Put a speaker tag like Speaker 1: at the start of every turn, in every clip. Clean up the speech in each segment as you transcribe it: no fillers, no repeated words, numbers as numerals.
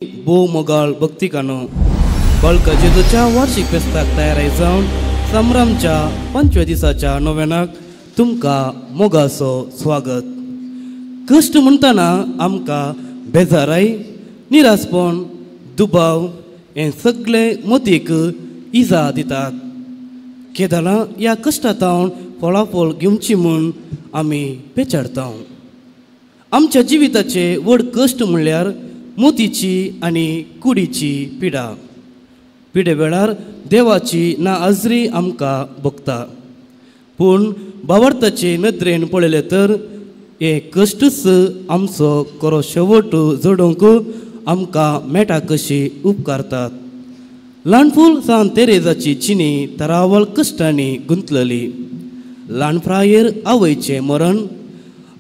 Speaker 1: भोव मोगाळ भक्तिकानो बाळका जेजूच्या वार्षिक फेस्ताक तयार जावन संभ्रमच्या 5व्या दिसाच्या नोवेनाक तुमकां मोगाचो स्वागत. कश्ट म्हणटना आमकां बेजाराय, निरासपण, दुबाव हे सगळे मोतीक इजा दितात. केदळां ह्या कश्टांत फळाफळ घेवची म्हूण आमी पेचाडता. आमच्या जिविताचे व्हड कश्ट म्हणल्यार मोतीची आनी कुडीची पिडा. पिडे वेळार देवाची ना आजरी आमकां भोगता, पूण भावार्थाचे नदरेन पळयलें तर हे कश्टूच आमचो खरो शेवट जोडूंक आमकां मेटा कशी उपकारतात. ल्हानफूल सान तेरेजाची जिणी तरावळ कश्टांनी गुंतलली. ल्हान प्रायेर आवयचें मरण,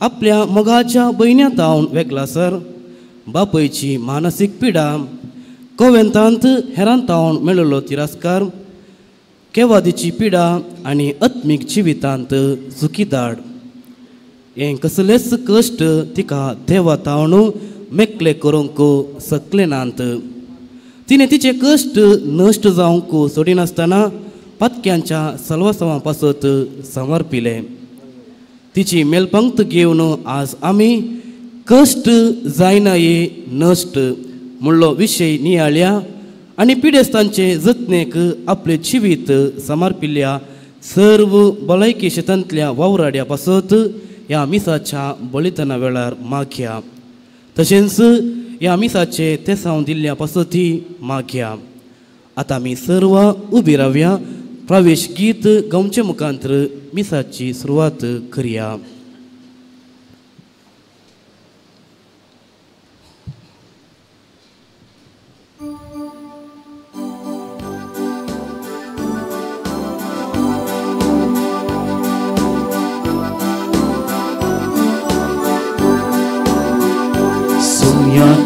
Speaker 1: आपल्या मोगाच्या भयण्या तावन वेगलासर, बापयची मानसीक पिडा, कोवेंतांत हेरान तावन मेळिल्लो तिरस्कार, केवादीची पिडा आनी आत्मीक जिवितांत चुकीदाड, हें कसलेच कश्ट तिका देवा तावन मेकले करूंक सकले नात. तिणें तिचे कश्ट नश्ट जावंक सोडिनासतना पातक्यांच्या सलवासवां पासत समर्पिलें. तिची मेलपंक्त घेवन आज आमी कश्ट जायना ये नश्ट म्हणलो विशय नियाळ्या आनी पिडेस्तांचे जतनेक आपले जिवीत समर्पिल्ल्या सर्व भलायकी शेतांतल्या वावराड्या पासत ह्या मिसाच्या बलिदाना वेळार मागया. तशेंच ह्या मिसाचे तेसांव दिल्ल्या पासती मागया. आतां आमी सर्व उबी रावया. प्रवेश गीत गावचे मुखांतर मिसाची सुरवात करया.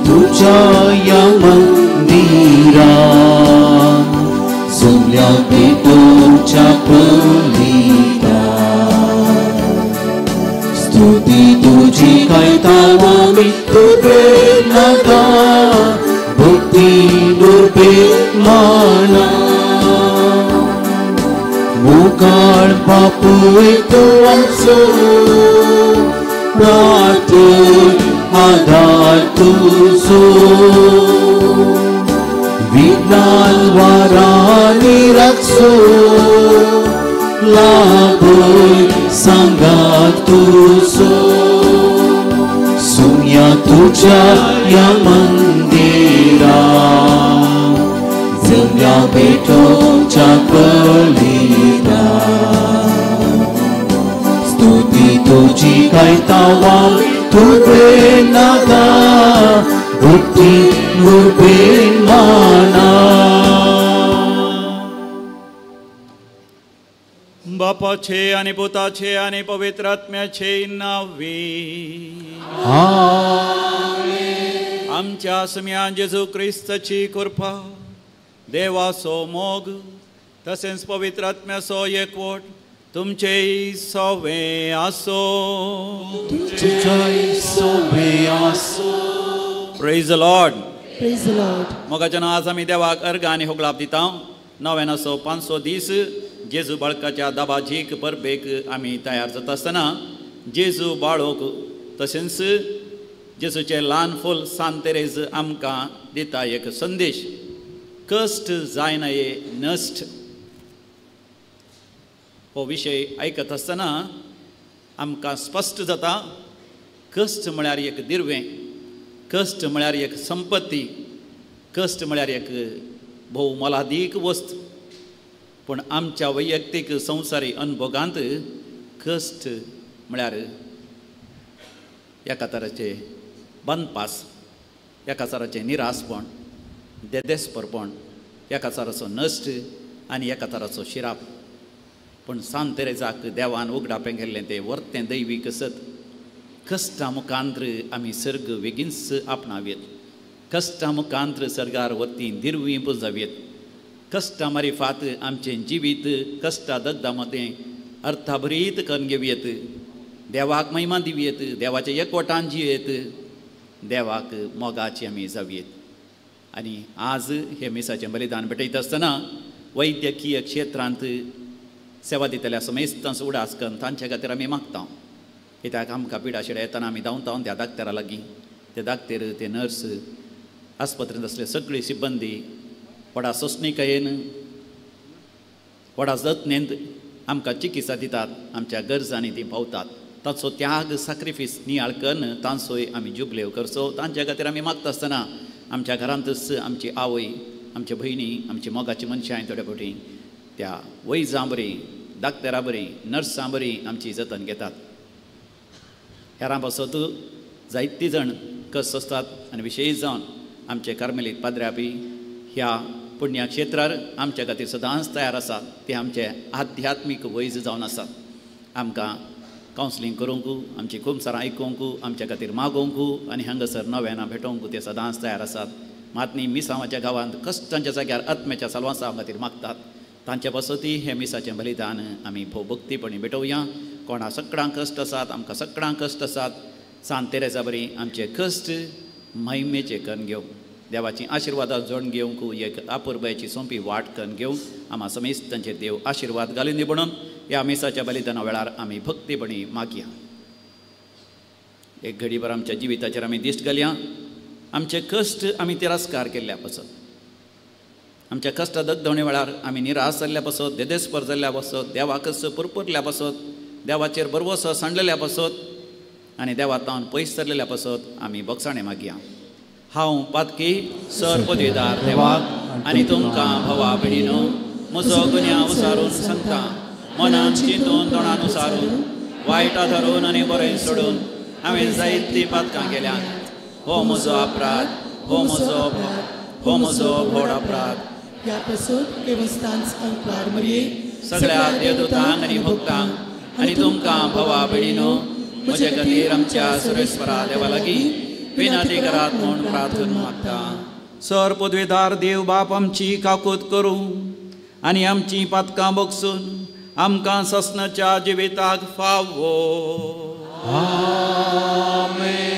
Speaker 2: तुझ्या या मंदिरा जुमल्या तुझ्या पलिता, स्तुती तुझी गायता आमी तुर्बे नगा, भक्ती दुर्बे माना. मुखार बापूय तूं आमचो, प्रार्थन आधार तुजो, विज्ञान वारांनी राखचो, लाभय सांगात तुजो. सुमया तुज्या ह्या मंदिरा जमल्या भेटोच्या बलिदा, स्तुती तुजी गायता तुर्बे नागा, भक्ती मुर्बे माना.
Speaker 3: बापाचे आनी पुताचे आनी पवित्र आत्म्याचे नावे आमच्या सम्यान जेजू क्रिस्ताची कृपा, देवाचो मोग तशेंच पवित्र आत्म्याचो एकवट तुमचे सवे आसो.
Speaker 2: तुमचे सवे आसो.
Speaker 3: Praise the Lord.
Speaker 4: Praise the Lord.
Speaker 3: मोगाच्या आज आमी देवाक अर्घ आनी होगळाप दिता. 9 500 दीस जेजू बाळकाच्या दाबाजीक परबेक आमी तयार जाता आसतना जेजू बाळोक तशेंच जेजूचें ल्हान फूल सान तेरेज आमकां दिता एक संदेश, कश्ट जायना ये नश्ट. हो विशय आयकत आसतना आमकां स्पश्ट जाता, कश्ट म्हळ्यार एक दिर्वें, कश्ट म्हळ्यार एक संपत्ती, कश्ट म्हळ्यार एक भोव मोलादीक वस्त. पूण आमच्या वैयक्तीक संवसारी अनुभोगांत कश्ट म्हळ्यार एका तराचे बनपास, एका तराचें निरासपण, देदेसपरपण, एका तराचो नश्ट आनी एका तराचो शिराप. पूण सान तेरेजाक देवान उगडापें केल्लें तें वर्तें दैवीक सत. कश्टां मुखांत्र आमी सर्ग बेगीनच आपणावयेत, कश्टां मुखांत्र सर्गार वतीन दिर्वी पुंजावयेत, कश्टां मारिफात आमचें जिवीत कश्टा दग्दा मदें अर्थाभरीत करून घेवयेत, देवाक महिमा दिवयेत, देवाच्या एकवटान जियेत, देवाक मोगाची आमी जावयेत. आनी आज हे मिसाचें बलिदान भेटयता आसतना वैद्यकीय क्षेत्रांत सेवा दितल्या समेस्तांचो उडास करून तांचे खातीर आमी मागता. कित्याक आमकां पिडा शिड्या येतना आमी धांवता त्या दाक्तेरा लागीं, ते दाक्तेर, ते नर्स, आस्पत्रेंत आसले सगळी सिब्बंदी व्हडा सोंसणीकायेन व्हडा जतनेंत आमकां चिकित्सा दितात, आमच्या गरजांनी ती पावतात. ताचो त्याग साक्रिफीस नियाळ करून तांचोय आमी जुबलेव करचो. तांच्या खातीर आमी मागता आसतना आमच्या घरांतच आमची आवय, आमचे भयणी, आमची मोगाची मनशां थोड्या फावटी त्या वैजां बरी, दाक्तेरा बरी, नर्सां बरी आमची जतन घेतात. हेरां पासत जायती जाण कस सोंसतात आनी विशेश जावन आमचे कार्मेलीत पाद्र्या बी ह्या पुण्य क्षेत्रार आमच्या खातीर सदांच तयार आसात. ते आमचे आध्यात्मीक वैज जावन आसात. आमकां कावन्सिलींग करूंक, आमची खुमसारां आयकूंक, आमच्या खातीर मागोवंक आनी हांगासर नव्याना भेटोवंक ते सदांच तयार आसात. मात न्ही मिसांवाच्या गांवांत कश्टांच्या जाग्यार आत्म्याच्या साल्वांसां खातीर मागतात. तांच्या पासतूय हें मिसाचें बलिदान आमी भोव भक्तीपणी भेटोवया. कोणा सगळ्यांक कश्ट आसात, आमकां सगळ्यांक कश्ट आसात. सांत तेरेजा बरी आमचे कश्ट महिमेचे करून घेवं, देवाची आशिर्वादां जोडून घेवंक एक आपुरबायेची सोंपी वाट करून घेवंक आमा समेस्तांचेर देव आशिर्वाद घालून दी म्हणून ह्या मिसाच्या बलिदाना वेळार आमी भक्तीपणी मागया. एक घडीभर आमच्या जिविताचेर आमी दिश्ट घालया. आमचे कश्ट आमी तिरस्कार केल्ल्या पासत, आमच्या कश्टा दगदवणे वेळार आमी निराश जाल्ल्या पासत, देदेस्पर जाल्ल्या पासत, देवाकच पुरपुरल्या पासत, देवाचेर बरवसो सांडलेल्या पासत आनी देवा तावन पयस सरलेल्या पासत आमी बोगसाणें मागया. हांव पातकी सर पदवीदार देवाक आनी तुमकां भावा भयणीनो म्हजो गुन्यांव उसारून सांगता. मनान चिंतून तोंडान उसारून वायटा धरून आनी बरें सोडून हांवें जायतीं पातकां केल्यांत. हो म्हजो अपराध, हो म्हजो, हो म्हजो व्हड अपराध.
Speaker 4: ह्या पासून देवस्थान अंकवार मरये
Speaker 3: सगळ्या देवदूतांक आनी भक्तांक आनी तुमकां भावा भयणीनो म्हजे खातीर आमच्या सुरेश्वरा देवा लागीं विनंती करात म्हूण प्रार्थना मागता. सर पदवीदार देव बाप आमची काकूत करूं आनी आमची पातकां बगसून आमकां ससनाच्या जिविताक फावो.
Speaker 2: आमेन.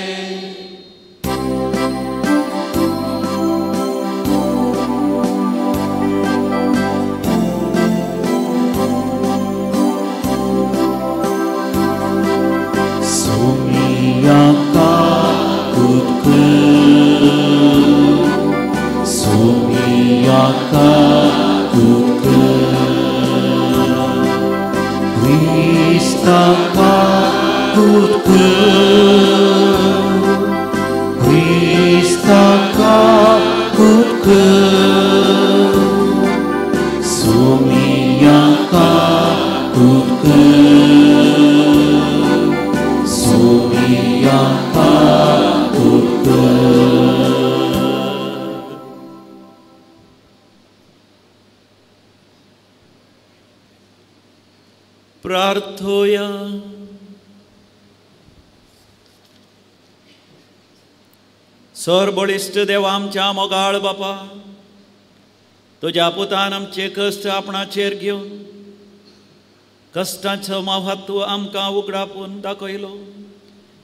Speaker 3: प्रार्थोया. सर बळिश्ट देवा आमच्या मोगाळ बापा, तुज्या पुतान आमचे कश्ट आपणाचेर घेवन कश्टांचो महत्व आमकां उगडापून दाखयलो.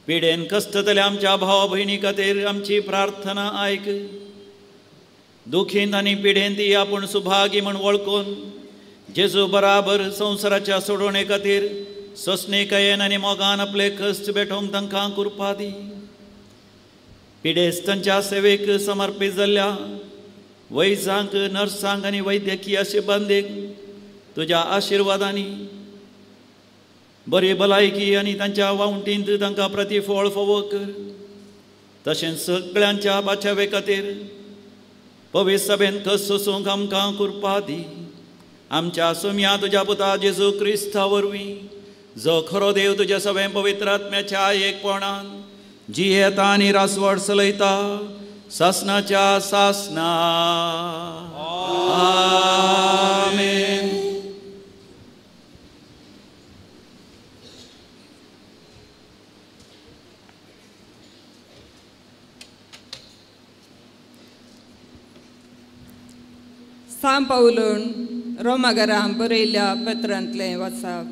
Speaker 3: पिडेन कश्टतल्या आमच्या भाव भयणी खातीर आमची प्रार्थना आयक. दुखींत आनी पिडेन ती आपूण सुभागी म्हूण वळखून जेजू बराबर संवसाराच्या सोडवणे खातीर सोंसणीकायेन आनी मोगान आपले कश्ट भेटोवंक तांकां कृपा दी. पिडेस्तांच्या सेवेक समर्पीत जाल्ल्या वैजांक, नर्सांक आनी वैद्यकीय सिब्बंदीक तुज्या आशिर्वादांनी बरी भलायकी आनी तांच्या वावटींत तांकां प्रतिफळ फावो कर. तशेंच सगळ्यांच्या बाचावे खातीर पवित्र सभेंत कश्ट सोसूंक आमकां कृपा दी. आमच्या सुम्या तुज्या पुता जेजू क्रिस्ता वरवीं, जो खरो देव तुज्या सगळ्या पवित्र आत्म्याच्या एकपणान जियेता आनी रासवड चलयता सासनाच्या सासना. आमेन.
Speaker 5: सांत पावलून रोमागरां बरयल्ल्या पत्रांतलें वाचप.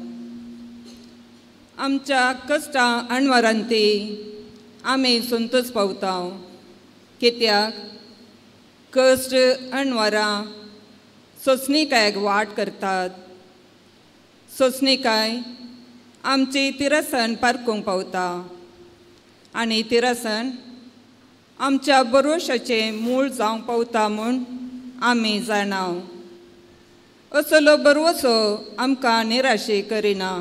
Speaker 5: आमच्या कश्टां अणवारांती आमी संतोष पावता, कित्याक कश्ट अणवरां सोंसणीकायेक वाट करतात. सोंसणीकाय आमची तिरसन पारकूंक पावता आनी तिरसन आमच्या बरोशाचें मूळ जावंक पावता म्हूण आमी जाणाव. असलो बरवसो आमकां निराशे करिना,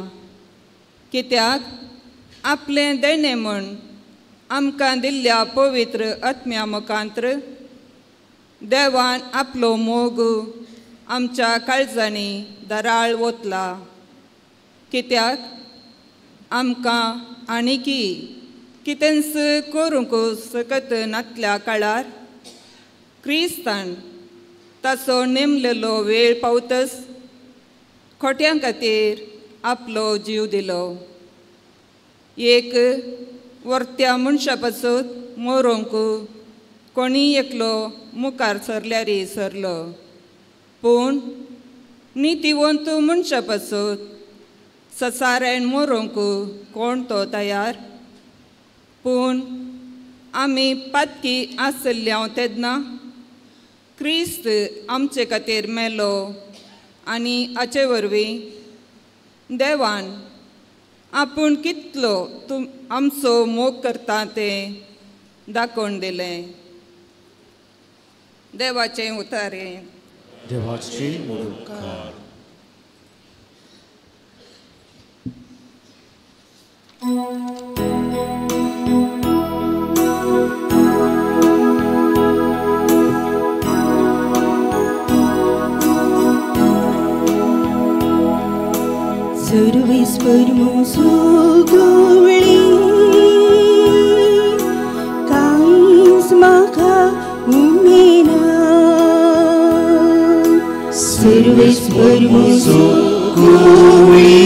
Speaker 5: कित्याक आपलें देणें म्हूण आमकां दिल्ल्या पवित्र आत्म्या मुखांत्र देवान आपलो मोग आमच्या काळजांनी दराळ वतला. कित्याक आमकां आनीकी कितेंच करूंक सकत नातल्या काळार क्रिस्तान ताचो नेमलेलो वेळ पावतच खोट्यां खातीर आपलो जीव दिलो. एक वर्त्या मनशा पासत मरोंक कोणी एकलो मुखार सरल्यारी सरलो, पूण नितीवंत मनशा पासत ससाऱ्यान मरोंक कोण तो तयार. पूण आमी पातकी आसल्ल्या तेन्ना क्रिस्त आमचे खातीर मेलो आनी हाचे वरवीं देवान आपूण कितलो आमचो मोग करता तें दाखोवन दिलें. देवाचें उतारे.
Speaker 2: देवाचे उपकार.
Speaker 4: सर्वेस्पर म्हजो गवळी कांयच म्हाका उमेना.
Speaker 2: सर्वेस्पर म्हजो गवळी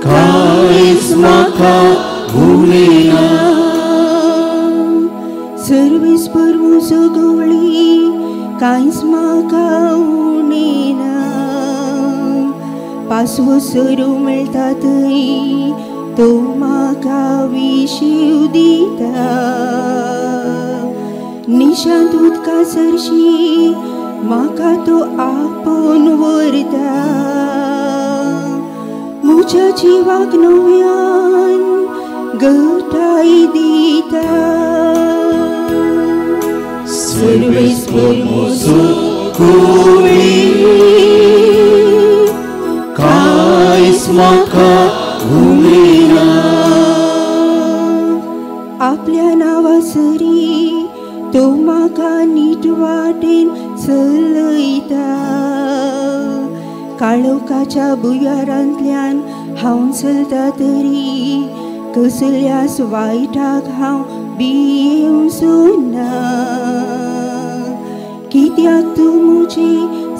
Speaker 2: कांयच म्हाका उमेना.
Speaker 4: सर्वेस्पर म्हजो गवळी कांयच म्हाका उमेना. पासवो सरू मेळटा थंय तो म्हाका विशीव दिता. निशांत उदका सरशी म्हाका तो आपोवन व्हरता. म्हज्या जिवाक नव्यान गटाय दिता.
Speaker 2: सर्वेस्पर म्हजो गवळी कांयच म्हाका उमेना.
Speaker 4: आपल्या नांवा सरी तो म्हाका नीट वाटेन चलयता. काळोखाच्या भुंयारांतल्यान हांव चलता तरी कसल्याच वायटाक हांव भियेवचो ना. कित्याक तूं म्हजी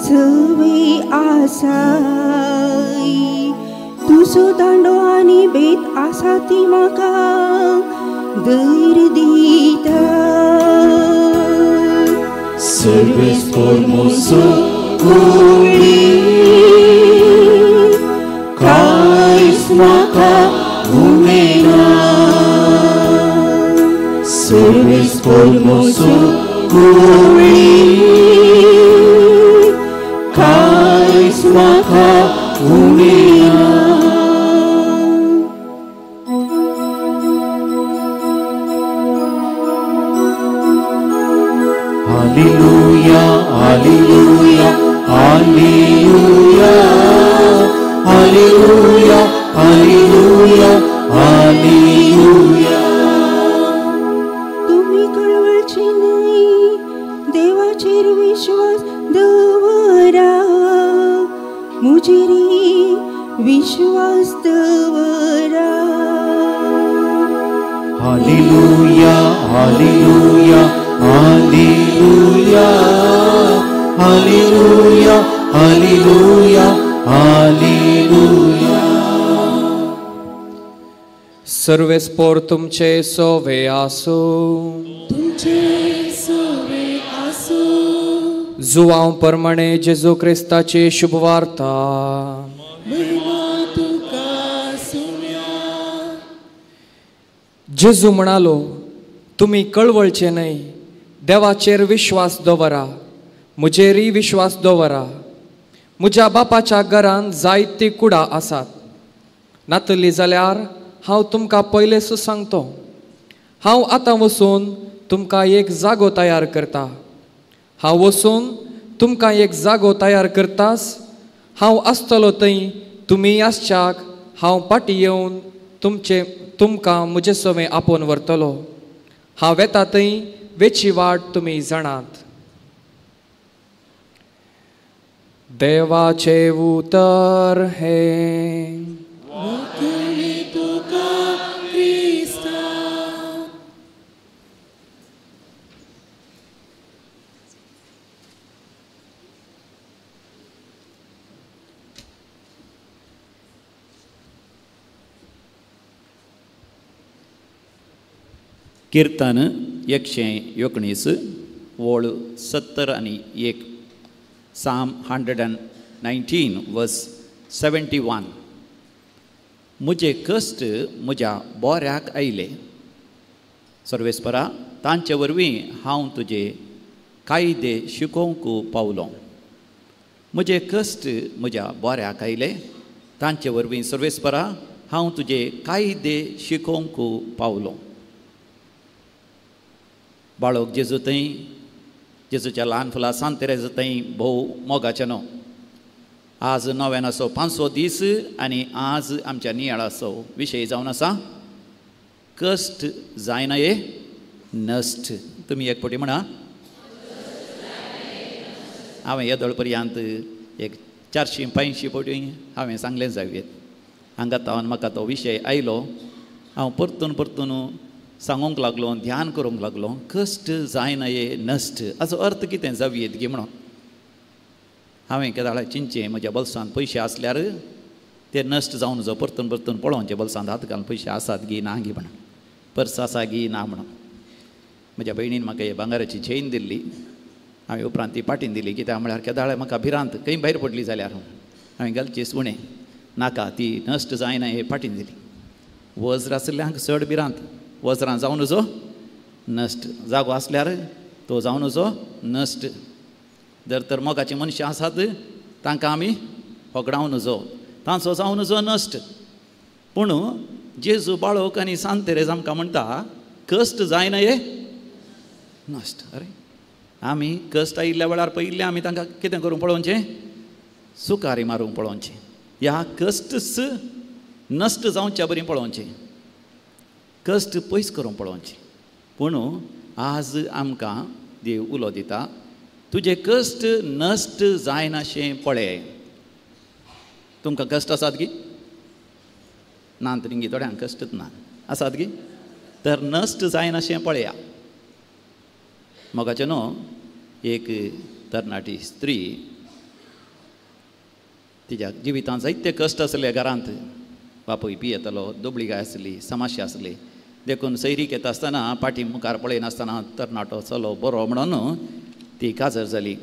Speaker 4: सवय आसाय, तुजो दांडो आनी बेत आसा ती म्हाका धैर्य दिता.
Speaker 2: सर्वेस्पर म्हजो गवळी कांयच म्हाका उमेना. सर्वेस्पर म्हजो गवळी कांयच म्हाका उमेना. Hallelujah, hallelujah, hallelujah, hallelujah, hallelujah, hallelujah.
Speaker 4: तुमी कळवळचे न्हय, देवाचेर विश्वास दवरा, म्हजेरय विश्वास दवरा.
Speaker 2: Hallelujah, hallelujah, hallelujah, hallelujah, hallelujah, hallelujah.
Speaker 6: सर्वेस्पोर तुमचे सोवे आसूं.
Speaker 4: तुमचे सोवे आसूं.
Speaker 6: जुवांव परमाणे जेजू क्रिस्ताची शुभवार्ता.
Speaker 4: महिमा तुका सुम्या.
Speaker 6: जेजू म्हणालो, तुमी कळवळचे न्हय, देवाचेर विश्वास दवरा, म्हजेरय विश्वास दवरा. म्हज्या बापाच्या घरान जायती कुडां आसात, नातली जाल्यार हांव तुमकां पयलेच सांगतो. हांव आतां वचून तुमकां एक जागो तयार करता. हांव वचून तुमकां एक जागो तयार करतास, हांव आसतलो थंय तुमी आसच्याक हांव फाटीं येवन तुमचे तुमकां म्हजे सवें आपोवन व्हरतलो. हांव वेता थंय वेची वाट तुमी जाणात. देवाचें उतर हें.
Speaker 3: कीर्तन 119 वळ 71, Psalm 119 verse 71. म्हजे कश्ट म्हज्या बोऱ्याक आयले, सर्वेस्परा तांचे वरवीं हांव तुजे कायदे शिकोवंक पावलो. म्हजे कश्ट म्हज्या बोऱ्याक आयले, तांचे वरवीं सर्वेस्परा हांव तुजे कायदे शिकोवंक पावलो. बाळक जेजू थंय, जेजूच्या ल्हान फुलां सांत तेरेज थंय भोव मोगाचें न्हू. आज नव्यानाचो 500 दीस आनी आज आमच्या नियाळाचो विशय जावन आसा कश्ट जायना ये नश्ट. तुमी एक फावटी म्हणा. हांवें येदोळ पर्यंत एक 400-500 फावटी हांवें सांगलें जावयेत. हांगा तावन म्हाका तो विशय आयलो, हांव परतून परतून सांगूंक लागलो, ध्यान करूंक लागलो. कश्ट जायना ये नश्ट हाचो अर्थ कितें जावयेत गी म्हणून हांवें केदाळा चिंतचें. म्हज्या बोल्सांत पयशे आसल्यार ते नश्ट जावन जो परतून परतून पळोवचें, बोल्सांत हात घालून पयशे आसात गी ना गी म्हणून, पर्स आसा गी ना म्हणून. म्हज्या भयणीन म्हाका हे भांगराची चेन दिल्ली, हांवें उपरांत ती पाटीन दिली. कित्याक म्हळ्यार केदाळे म्हाका भिरांत खंय भायर पडली जाल्यार हांवें घालची उणें नाका, ती नश्ट जायना हे पाटीन दिली. वज्र आशिल्ल्यांक चड भिरांत, वज्रां जावन जो नश्ट, जागो आसल्यार तो जावन जो नश्ट. जर तर मोगाचीं मनशां आसात तांकां आमी होगडावन जो, तांचो जावन जो नश्ट. पूण जेजू बाळक आनी सांत तेरेज आमकां म्हणटा कश्ट जायना हे नश्ट. अरे आमी कश्ट आयिल्ल्या वेळार पयिल्लें आमी तांकां कितें करूंक पळोवचें, सुकारी मारूंक पळोवचें, ह्या कश्टच नश्ट जावच्या बरी पळोवचें, कश्ट पयस करूंक पळोवचें. पूण आज आमकां देव उलो दिता, तुजे कश्ट नश्ट जायनाशें पळय. तुमकां कश्ट आसात गी ना? तरी थोड्यांक कश्टच ना, आसात गी? तर नश्ट जायनाशें पळया. मोगाचें न्हू, एक तरणाटी स्त्री तिज्या जिवितांत जायते कश्ट आसले. घरांत बापूय पियेतालो, दुबळी गाय आसली, समस्या आसली, देखून सैरीक येता आसतना पाटी मुखार पळयनासतना तरणाटो चलो बरो म्हणून ती काजर जाली.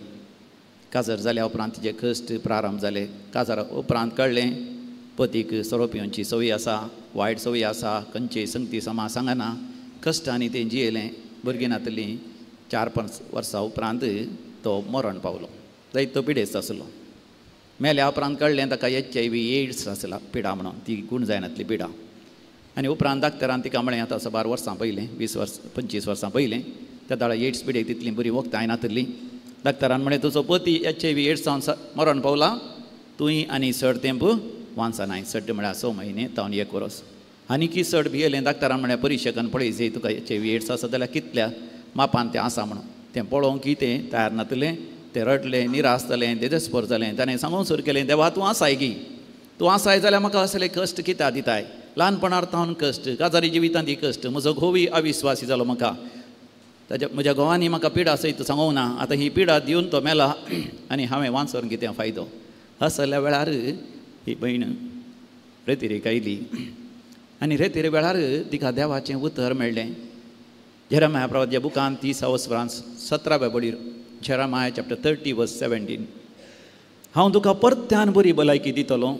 Speaker 3: काजर जाल्या उपरांत तिजे कश्ट प्रारंभ जाले. काजरा उपरांत कळ्ळें पतीक सोरो पिवची संवय आसा, वायट संवय आसा, खंयची संगती समा सांगना. कश्टांनी तें जियेलें. भुरगीं नातलीं. 4-5 वर्सां उपरांत तो मरण पावलो. जायतो पिडेस्त आसलो. मेल्या उपरांत कळ्ळें ताका HIV AIDS आसला पिडा म्हणून, ती गूण जायनातली पिडा. आनी उपरांत डाक्टरान तिका म्हळें, आतां साबार वर्सां पयलें, 20 वर्स 25 वर्सां पयलें, त्या दाळा एड्स पिडेक तितली बरी वखदां नातली. डाक्टरान म्हळें तुजो पती HIV AIDS जावन मरण पावला, तुंय आनी चड तेंप वांचनाय. चड म्हळ्यार 6 म्हयने तावन 1 वर्स. आनी की चड भियेलें. डाक्टरान म्हळें परिशेकान पळय जय तुका HIV AIDS आसा जाल्यार कितल्या मापान तें आसा म्हणून. तें पळोवंक की तें तयार नातलें. तें रडलें, निराश जालें, देदेस्पर जालें. ताणें सांगूंक सुरू केलें, देवा तूं आसाय गी, तूं आसाय जाल्यार म्हाका असले कश्ट कित्याक दिताय? ल्हानपणार तावन कश्ट, काजारी जिवितांत ही कश्ट, म्हजो घोवूय अविस्वासी जालो म्हाका, ताज्या म्हज्या घोवांनी म्हाका पिडा सयत सांगूंक ना, आतां ही पिडा दिवन तो मेला आनी हांवें वांचून कितें फायदो. असल्या वेळार ही भयण रेतिरेक आयली आनी रेतिरे वेळार तिका देवाचें उतर मेळ्ळें. जेरेमाया प्रवाद्या बुकान 30 वरां 17व्या बडीर, जेरेमाया चॅप्टर 30 वर्स 17, हांव तुका परत्यान बरी भलायकी दितलो,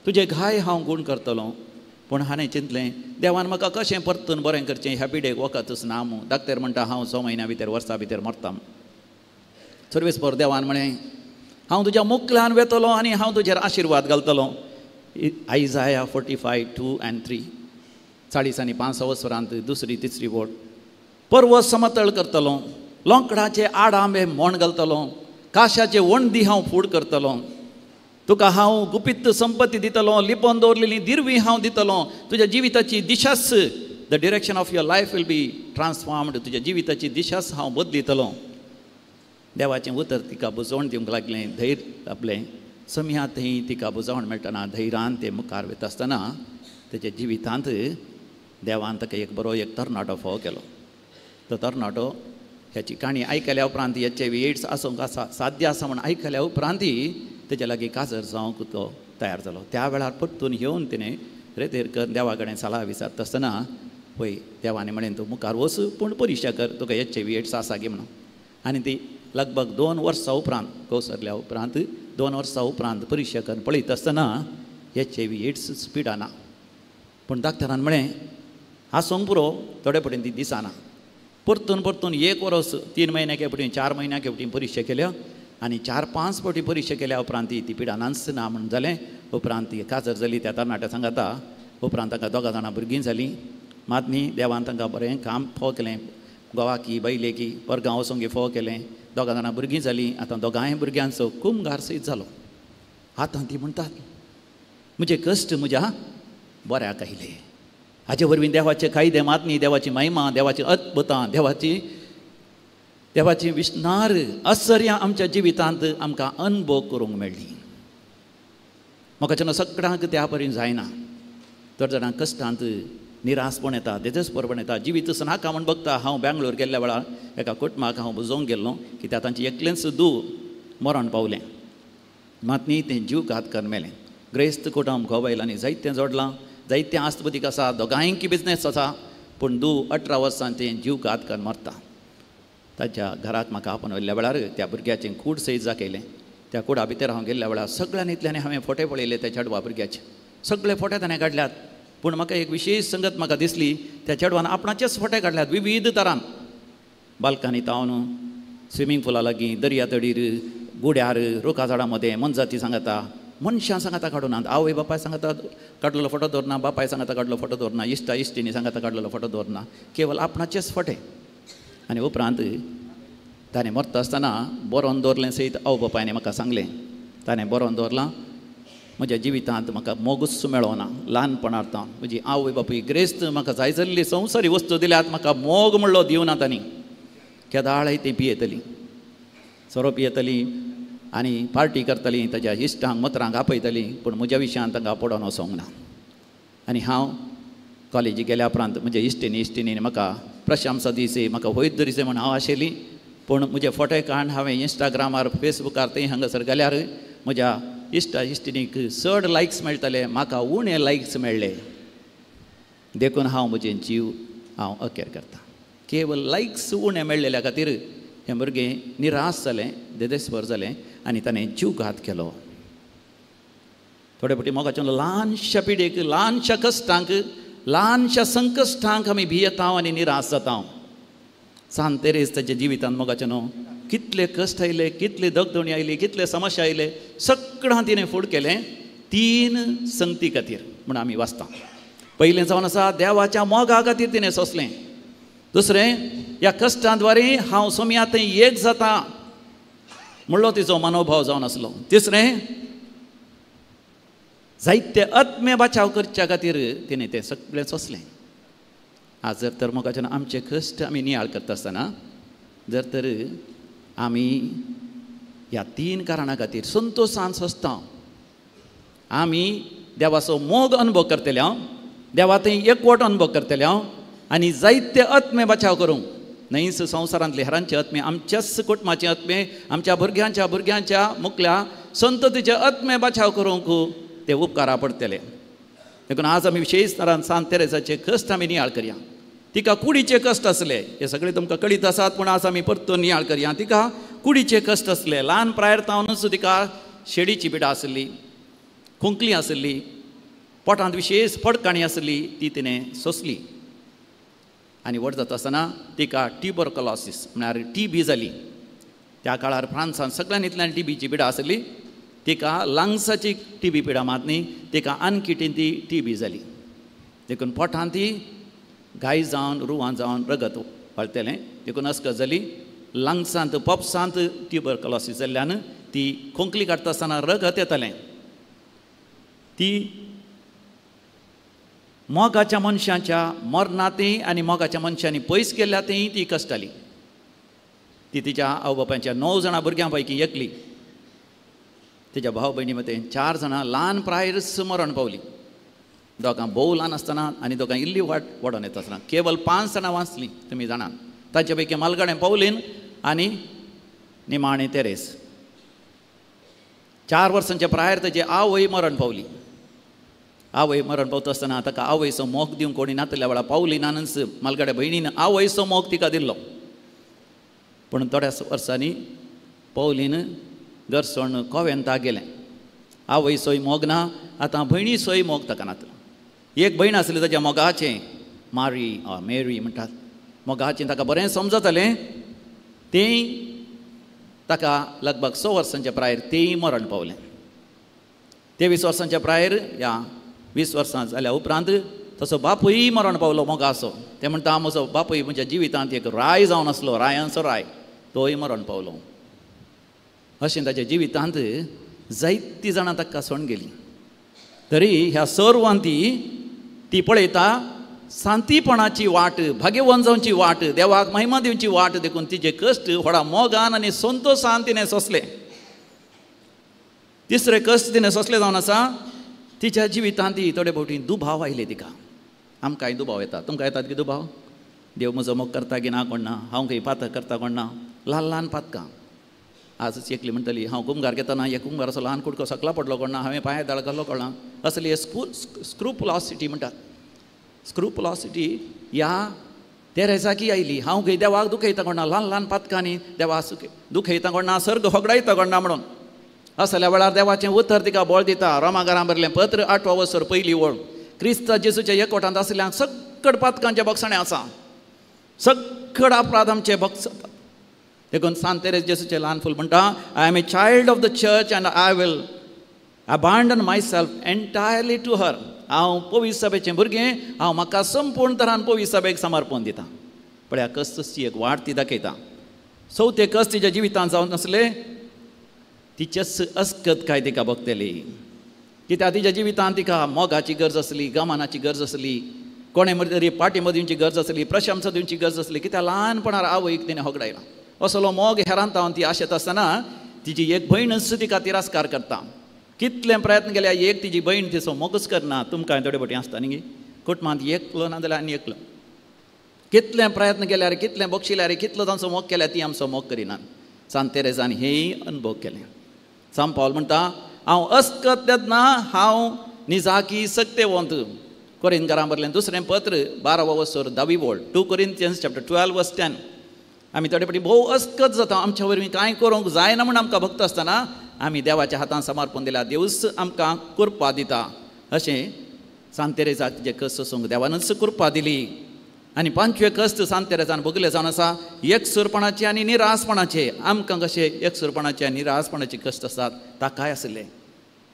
Speaker 3: तुजे घाय हांव गूण करतलो पूण हांवें चिंतलें देवान म्हाका कशें परतून बरें करचें, ह्या पिडेक वखदच ना मू. डाक्टर म्हणटा हांव 6 म्हयन्या भितर वर्सा भितर मरता. सर्वेस पोर देवान म्हळें हांव तुज्या मुखल्यान वेतलो आनी हांव तुजेर आशिर्वाद घालतलो. आयजाया 45:2 and 3, 40 आनी 5 वसरांत दुसरी तिसरी वोट. पर्वत समतळ करतलो, लोंकडाचे आडांबे मोण घालतलो, काशाचे वणदी हांव फूड करतलो, तुका हांव गुपीत संपत्ती दितलो, लिपोवन दवरलेली दिरवी हांव दितलो, तुज्या जिविताची दिशाच, the direction of your life will be transformed, तुज्या जिविताची दिशाच हांव बदलितलो. देवाचें उतर तिका बुजवण दिवंक लागलें, धैर्य आपलें समया थंय तिका बुजवण मेळटना धैर्यान तें मुखार वता आसतना तेच्या जिवितांत देवान ताका एक बरो एक तरणाटो फोव केलो. तो तरणाटो ह्याची काणी आयकल्या उपरांत HIV AIDS आसूंक आसा साध्य आसा म्हूण आयकल्या उपरांत तेच्या लागीं काजर जावंक तो तयार जालो. त्या वेळार परतून येवन तिणें रेतेर कर देवा कडेन सलाह विचारता आसतना पळय देवान म्हणें तूं मुखार वच पूण परिक्षा कर तुका HIV AIDS आसा गी म्हणून. आनी ती लगभग 2 वर्सां उपरांत कौसरल्या उपरांत 2 वर्सां उपरांत परिक्षा करून पळयता आसतना HIV AIDS पिडा ना. पूण डाक्टरान म्हळें आसूंक पुरो थोडे पटीन ती दिसना. परतून परतून 1 वर्स 3 म्हयन्याक फावटी 4 म्हयन्याक फावटी परिक्षा केल्यो आनी 4-5 फावटी परिक्षा केल्या उपरांत ती पिडा नाच ना म्हूण जालें. उपरांत ती काजर जाली त्या तरणाट्या सांगाता. उपरांत तांकां 2 जाणां भुरगीं जालीं. मात न्ही देवान तांकां बरें काम फोव केलें, गोवाकी बैलेकी परगांव वचोंक फोव केलें. 2 जाणां भुरगीं जालीं. आतां दोगांय भुरग्यांचो कुमगार सयत जालो. आतां ती म्हणटात म्हजे कश्ट म्हज्या बऱ्याक आयले. हाजे वरवीं देवाचे कायदे मात न्ही, देवाची महिमा, देवाची अद्भुतां, देवाची विस्नार आश्चर्यां आमच्या जिवितांत आमकां अनुभव करूंक मेळ्ळी. म्हाका सगळ्यांक त्या परीन जायना. थोड्या जाणांक कश्टांत निराशपण येता, तेजस्परपण येता, जिवीत नाका म्हूण बघता. हांव बेंगलोर गेल्ल्या वेळार एका कुटुंबाक हांव बुजोवंक गेल्लो कित्याक तांचें एकलेंच दू मरण पावलें. मात न्ही तें जीव घात करून मेलें. ग्रेस्त कुटुंब घोव बायलांनी जायतें जोडलां, जायतें आस्तबुदीक आसा, दोगांयकी बिजनेस आसा, पूण दू 18 वर्सां तें जीव घात करून मरता. ताच्या घराक म्हाका आपोवन व्हेल्ल्या वेळार त्या भुरग्याचें कूड सयत दाखयलें. त्या कुडा भितर हांव गेल्ल्या वेळार सगळ्यान इतल्यान हांवें फोटे पळयले त्या चेडवा भुरग्याचे, सगळे फोटे ताणें काडल्यात. पूण म्हाका एक विशेश संगत म्हाका दिसली, त्या चेडवान आपणाचेच फोटे काडल्यात विविध तरान, बाल्कनी तावन स्विमींग पुला लागीं, दर्या तडीर, गुड्यार, रुखा झाडां मदें, मनजाती सांगाता, मनशां सांगाता काडूना, आवय बापाय सांगाता काडलेलो फोटो दवरना, बापाय सांगाता काडलो फोटो दवरना, इश्टा इश्टिणी सांगाता काडलेलो फोटो दवरना, केवल आपणाचेच फोटे. आनी उपरांत ताणें मरता आसतना बरोवन दवरलें सयत आवय बापायन म्हाका सांगलें, ताणें बरोवन दवरलां म्हज्या जिवितांत म्हाका मोगूच मेळोना ल्हानपणार तावन, म्हजी आवय बापूय ग्रेस्त म्हाका जाय जाल्ली संवसारी वस्तू दिल्यात, म्हाका मोग म्हणलो दिवना तांणी. केदाळय ती पियेतली, सोरो पियेतली आनी पार्टी करतली, ताज्या इश्टांक मत्रांक आपयतली, पूण म्हज्या विशयान तांकां पडोवन वचोंक ना. आनी हांव कॉलेजीक गेल्या उपरांत म्हज्या इश्टिणी इश्टिणीन म्हाका प्रशंसा दिसे, म्हाका वयत दरीसे म्हूण हांव आशिल्ली. पूण म्हजे फोटे काडून हांवें इंस्टाग्रामार फेसबुकार थंय हांगासर गेल्यार म्हज्या इश्टा इश्टिणीक चड लायक्स मेळटले, म्हाका उणे लायक्स मेळ्ळे. देखून हांव म्हजें जीव हांव अखेर करता. केवल लायक्स उणे मेळ्ळेल्या खातीर हें भुरगें निराश जालें, देदेस्पर जालें आनी ताणें जीवघात केलो. थोडे फावटी मोगाच्या ल्हानशा पिडेक, ल्हानशा कश्टांक, ल्हानशा संकश्टांक आमी भियेता आनी निराश जाता. सांत तेरेज ताच्या जिवितांत मोगाचें न्हू कितले कश्ट आयले, कितले दगदणी आयली, कितले समस्या आयले, सगळ्यां तिणें फूड केलें 3 संगती खातीर म्हूण आमी वाचता. पयलें जावन आसा देवाच्या मोगा खातीर तिणें सोंसलें. दुसरें, ह्या कश्टां द्वारे हांव सोम्या थंय एक जाता म्हणलो तिचो मनोभाव जावन आसलो. तिसरें, जायते आत्मे बचाव करच्या खातीर तिणें तें सगळें सोंसलें. आज जर तर मोगाच्यान आमचे कश्ट आमी नियाळ करता आसतना जर तर आमी ह्या 3 कारणां खातीर संतोशान सोंसता, आमी देवाचो मोग अनुभव करतले हांव, देवा थंय एकवट अनुभव करतले हांव आनी जायते आत्मे बचाव करूंक न्हयच संवसारांतले हेरांचे आत्मे, आमच्याच कुटुंबाचे आत्मे, आमच्या भुरग्यांच्या भुरग्यांच्या मुखल्या संततीचे आत्मे बचाव करूंक ते उपकारा पडटले. देखून आज आमी विशेश तरान सांत तेरेजाचे कश्ट आमी नियाळ करया. तिका कुडीचे कश्ट आसले हे सगळे तुमकां कळीत आसात, पूण आज आमी परतून नियाळ करया. तिका कुडीचे कश्ट आसले, ल्हान प्रायर तावनूच तिका शेडीची पिडा आसली, खोंकली आसली, पोटांत विशेश पडकाणी आसली ती तिणें सोंसली आनी व्हड जाता आसतना तिका ट्युबरकुलोसीस म्हळ्यार टीबी जाली. त्या काळार फ्रांसान सगळ्यान इतल्यान टीबीची पिडा आसली. तिका लंग्साची टीबी पिडा मात न्ही, तिका आणखी ती टीबी जाली. देखून पोटांत ती घाय जावन रुवां जावन रगत वळतलें, देखून अस्कत जाली. लंग्सांत पोपसांत ट्युबरकुलोसीस जाल्ल्यान ती खोंकली काडटा आसतना रगत येतालें. ती मोगाच्या मनशाच्या मरणांतय आनी मोगाच्या मनशांनी पयस गेल्ल्या तेय ती कश्टाली. ती तिच्या आवय बापायच्या 9 जाणां भुरग्यां पैकी एकली. तिच्या भाव भयणी मदें 4 जाणां ल्हान प्रायरच मरण पावली. दोगां भोव ल्हान आसतना आनी दोगां इल्ली वाट वडोन येता आसतना केवल 5 जाणां वाचलीं. तुमी जाणात ताचे पैकी मालगाडें पावलीन आनी निमाणें तेरेस. 4 वर्सांच्या प्रायर ताची आवय मरण पावली. आवय मरण पावता आसतना ताका आवयचो मोग दिवंक कोणी नातल्या वेळार पावलिनानच मालगाड्या भयणीन आवयचो मोग तिका दिल्लो. पूण थोड्या वर्सांनी पावलीन घर सोडून कोवेंता गेलें. आवयचोय मोग ना, आतां भयणीचोय मोग ताका नातलो. एक भयण आसली ताच्या मोगाचें, मारी मेरी म्हणटात, मोगाचें ताका बरें समजतालें. तें ताका लगभग 6 वर्सांच्या प्रायर तेंय मरण पावलें. 23 वर्सांच्या प्रायर ह्या 20 वर्सां जाल्या उपरांत तसो बापूय मरण पावलो मोगाचो. ते म्हणटा म्हजो बापूय म्हज्या जिवितांत एक राय जावन आसलो, रायांचो राय, तोय मरण पावलो. अशें ताच्या जिवितांत जायतीं जाणां ताका सोडून गेलीं. तरी ह्या सर्वांत ती पळयता शांतीपणाची वाट, भाग्यवंत जावची वाट, देवाक महिमा दिवची वाट. देखून तिचे कश्ट व्हडा मोगान आनी संतोशान तिणें सोंसले. तिसरे कश्ट तिणें सोंसले जावन आसा तिच्या जिवितांत थोडे फावटी दुबाव आयले तिका. आमकांय दुबाव येता, तुमकां येतात की दुबाव? देव म्हजो मोग करता की ना कोण ना, हांव खंय पातक करता कोण ना, ल्हान ल्हान पातकां. आजच एकली म्हणटली हांव कुमगार घेतना एक कुमगार असो ल्हान कुडको सकला पडलो कोण ना, हांवें पांय दाळ घालो कोण ना. असली स्क्रुपुलोसिटी म्हणटात. स्क्रुपुलोसिटी ह्या तेरेसाकी आयली. हांव खंय देवाक दुखयता कोण ना, ल्हान ल्हान पातकांनी देवा दुखयता कोण ना, सर्ग होगडायता कोण ना म्हणून. असल्या वेळार देवाचें उतर तिका बळ दिता. रोमागारां बरलें पत्र 8वो वसर पयली वळ, क्रिस्त जेजूच्या एकवटांत आसल्यांक सगळ पातकांचें बक्षणें आसा, सगळ अपराध आमचे बक्षतात. देखून सांत तेरेस जेजूचें ल्हान फूल म्हणटा, I am a child of the church and I will abandon myself entirely to her. हांव पवित्र सभेचें भुरगें, हांव म्हाका संपूर्ण तरान पवित्र सभेक समर्पण दिता. पळया कश्टाची एक वाट ती दाखयता. चवथे कश्ट तिच्या जिवितांत जावन आसले तिचेच अस्कत काय तिका भोगतली. कित्याक तिच्या जिवितांत तिका मोगाची गरज आसली, गमनाची गरज आसली, कोणें तरी पाठिंबो दिवची गरज आसली, प्रशंसा दिवची गरज आसली. कित्याक ल्हानपणार आवयक तिणें होगडायला. असलो मोग हेरांत ती आशेत आसतना तिची एक भयणच तिका तिरस्कार करता. कितले प्रयत्न केल्या एक तिची भयण तिचो मोगच करना. तुमकां थोडे फावटी आसता न्ही कुटुंबांत एकलो ना जाल्यार आनी एकलो. कितले प्रयत्न केल्यार, कितले बक्षिल्यार, कितलो तांचो मोग केल्यार ती आमचो मोग करिनात. सांत तेरेसान हेंय अनुभव केलें. सांत पावल म्हणटा हांव अस्कत तेन्ना हांव निजाकी सक्तेवंत. कोरिंथकारां बरलें दुसरें पत्र 12वो वसर 10वी वळ, 2 Corinthians chapter 12 verse 10. आमी थोडे फावटी भोव अस्कत जाता, आमच्या वरवीं कांय करूंक जायना म्हूण आमकां भक्त आसतना आमी देवाच्या हातान समर्पण दिल्या, देवूच आमकां कृपा दिता. अशें सांत तेरेसाक तिचे कश्ट सोसूंक देवानूच कृपा दिली. आनी पांचवे कश्ट सांत तेरेसान भोगले जावन आसा एकसुरपणाचे आनी निरासपणाचे. आमकां कशे एकसुरपणाचे आनी निरासपणाचे कश्ट आसात ताकाय आसले.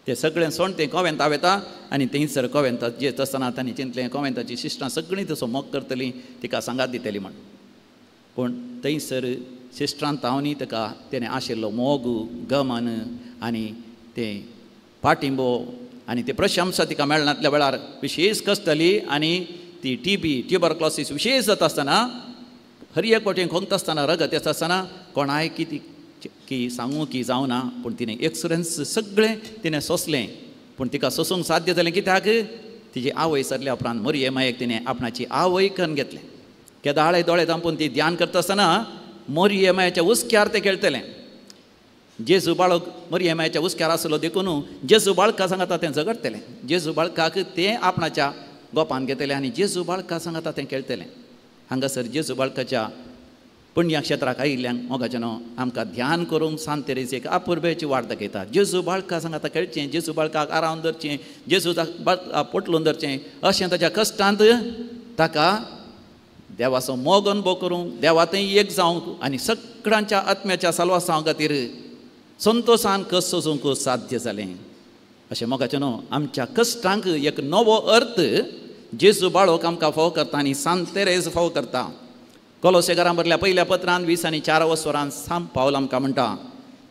Speaker 3: ते सगळें सोण तें कोवेंता वेता आनी थंयसर कोवेंता जेत आसतना तांणी चिंतलें कोवेंताची शिश्टां सगळीं तसो मोग करतलीं, तिका सांगात दितली म्हण. पूण थंयसर सिस्टरान तावनी ताका तेणें आशिल्लो मोग, गमन आनी तें पाठिंबो आनी ते प्रशंसा तिका मेळनातल्या वेळार विशेश कश्ट जाली. आनी ती टीबी ट्युबरक्लोसीस विशेश जाता आसतना, हर एक वटेन खोंकता आसतना, रगत येता आसतना कोणाय की ती की सांगू की जावना, पूण तिणें एक्सपिरियन्स सगळें तिणें सोंसलें. पूण तिका सोंसूंक साध्य जालें कित्याक तिची आवय सरल्या उपरांत मरिये मायेक तिणें आपणाची आवय करून घेतलें. केदाळे दोळे धांपून ती ध्यान करता आसतना मरिये मायेच्या हुस्क्यार तें खेळटलें. जेजू बाळक मरिये मायेच्या हुस्क्यार आसलो देखून जेजू बाळका सांगता तें झगडटलें. जेजू बाळकाक तें आपणाच्या गोपान घेतलें आनी जेजू बाळका सांगता तें खेळटलें. हांगासर जेजू बाळकाच्या पुण्य क्षेत्राक आयिल्ल्यांक मोगाचें न्हू आमकां ध्यान करूंक सांत तेरेज एक अपुरबायेची वाट दाखयता. जेजू बाळका सांगाता खेळचें, जेजू बाळकाक आरावन धरचें, जेजू पोटलून धरचें, अशें ताच्या कश्टांत ताका देवाचो मोग अनुभव करूंक, देवा थंय एक जावंक आनी सगळ्यांच्या आत्म्याच्या साल्वासांव खातीर संतोशान कश्ट सोसूंक साध्य जालें. अशें मोगाचें न्हू आमच्या कश्टांक एक नवो अर्थ जेजू बाळोक आमकां फावो करता आनी सांत तेरेज फावो करता. कोलोसेकारां बरल्या पयल्या पत्रान 20 आनी 4 वसरान सांत पावल आमकां म्हणटा,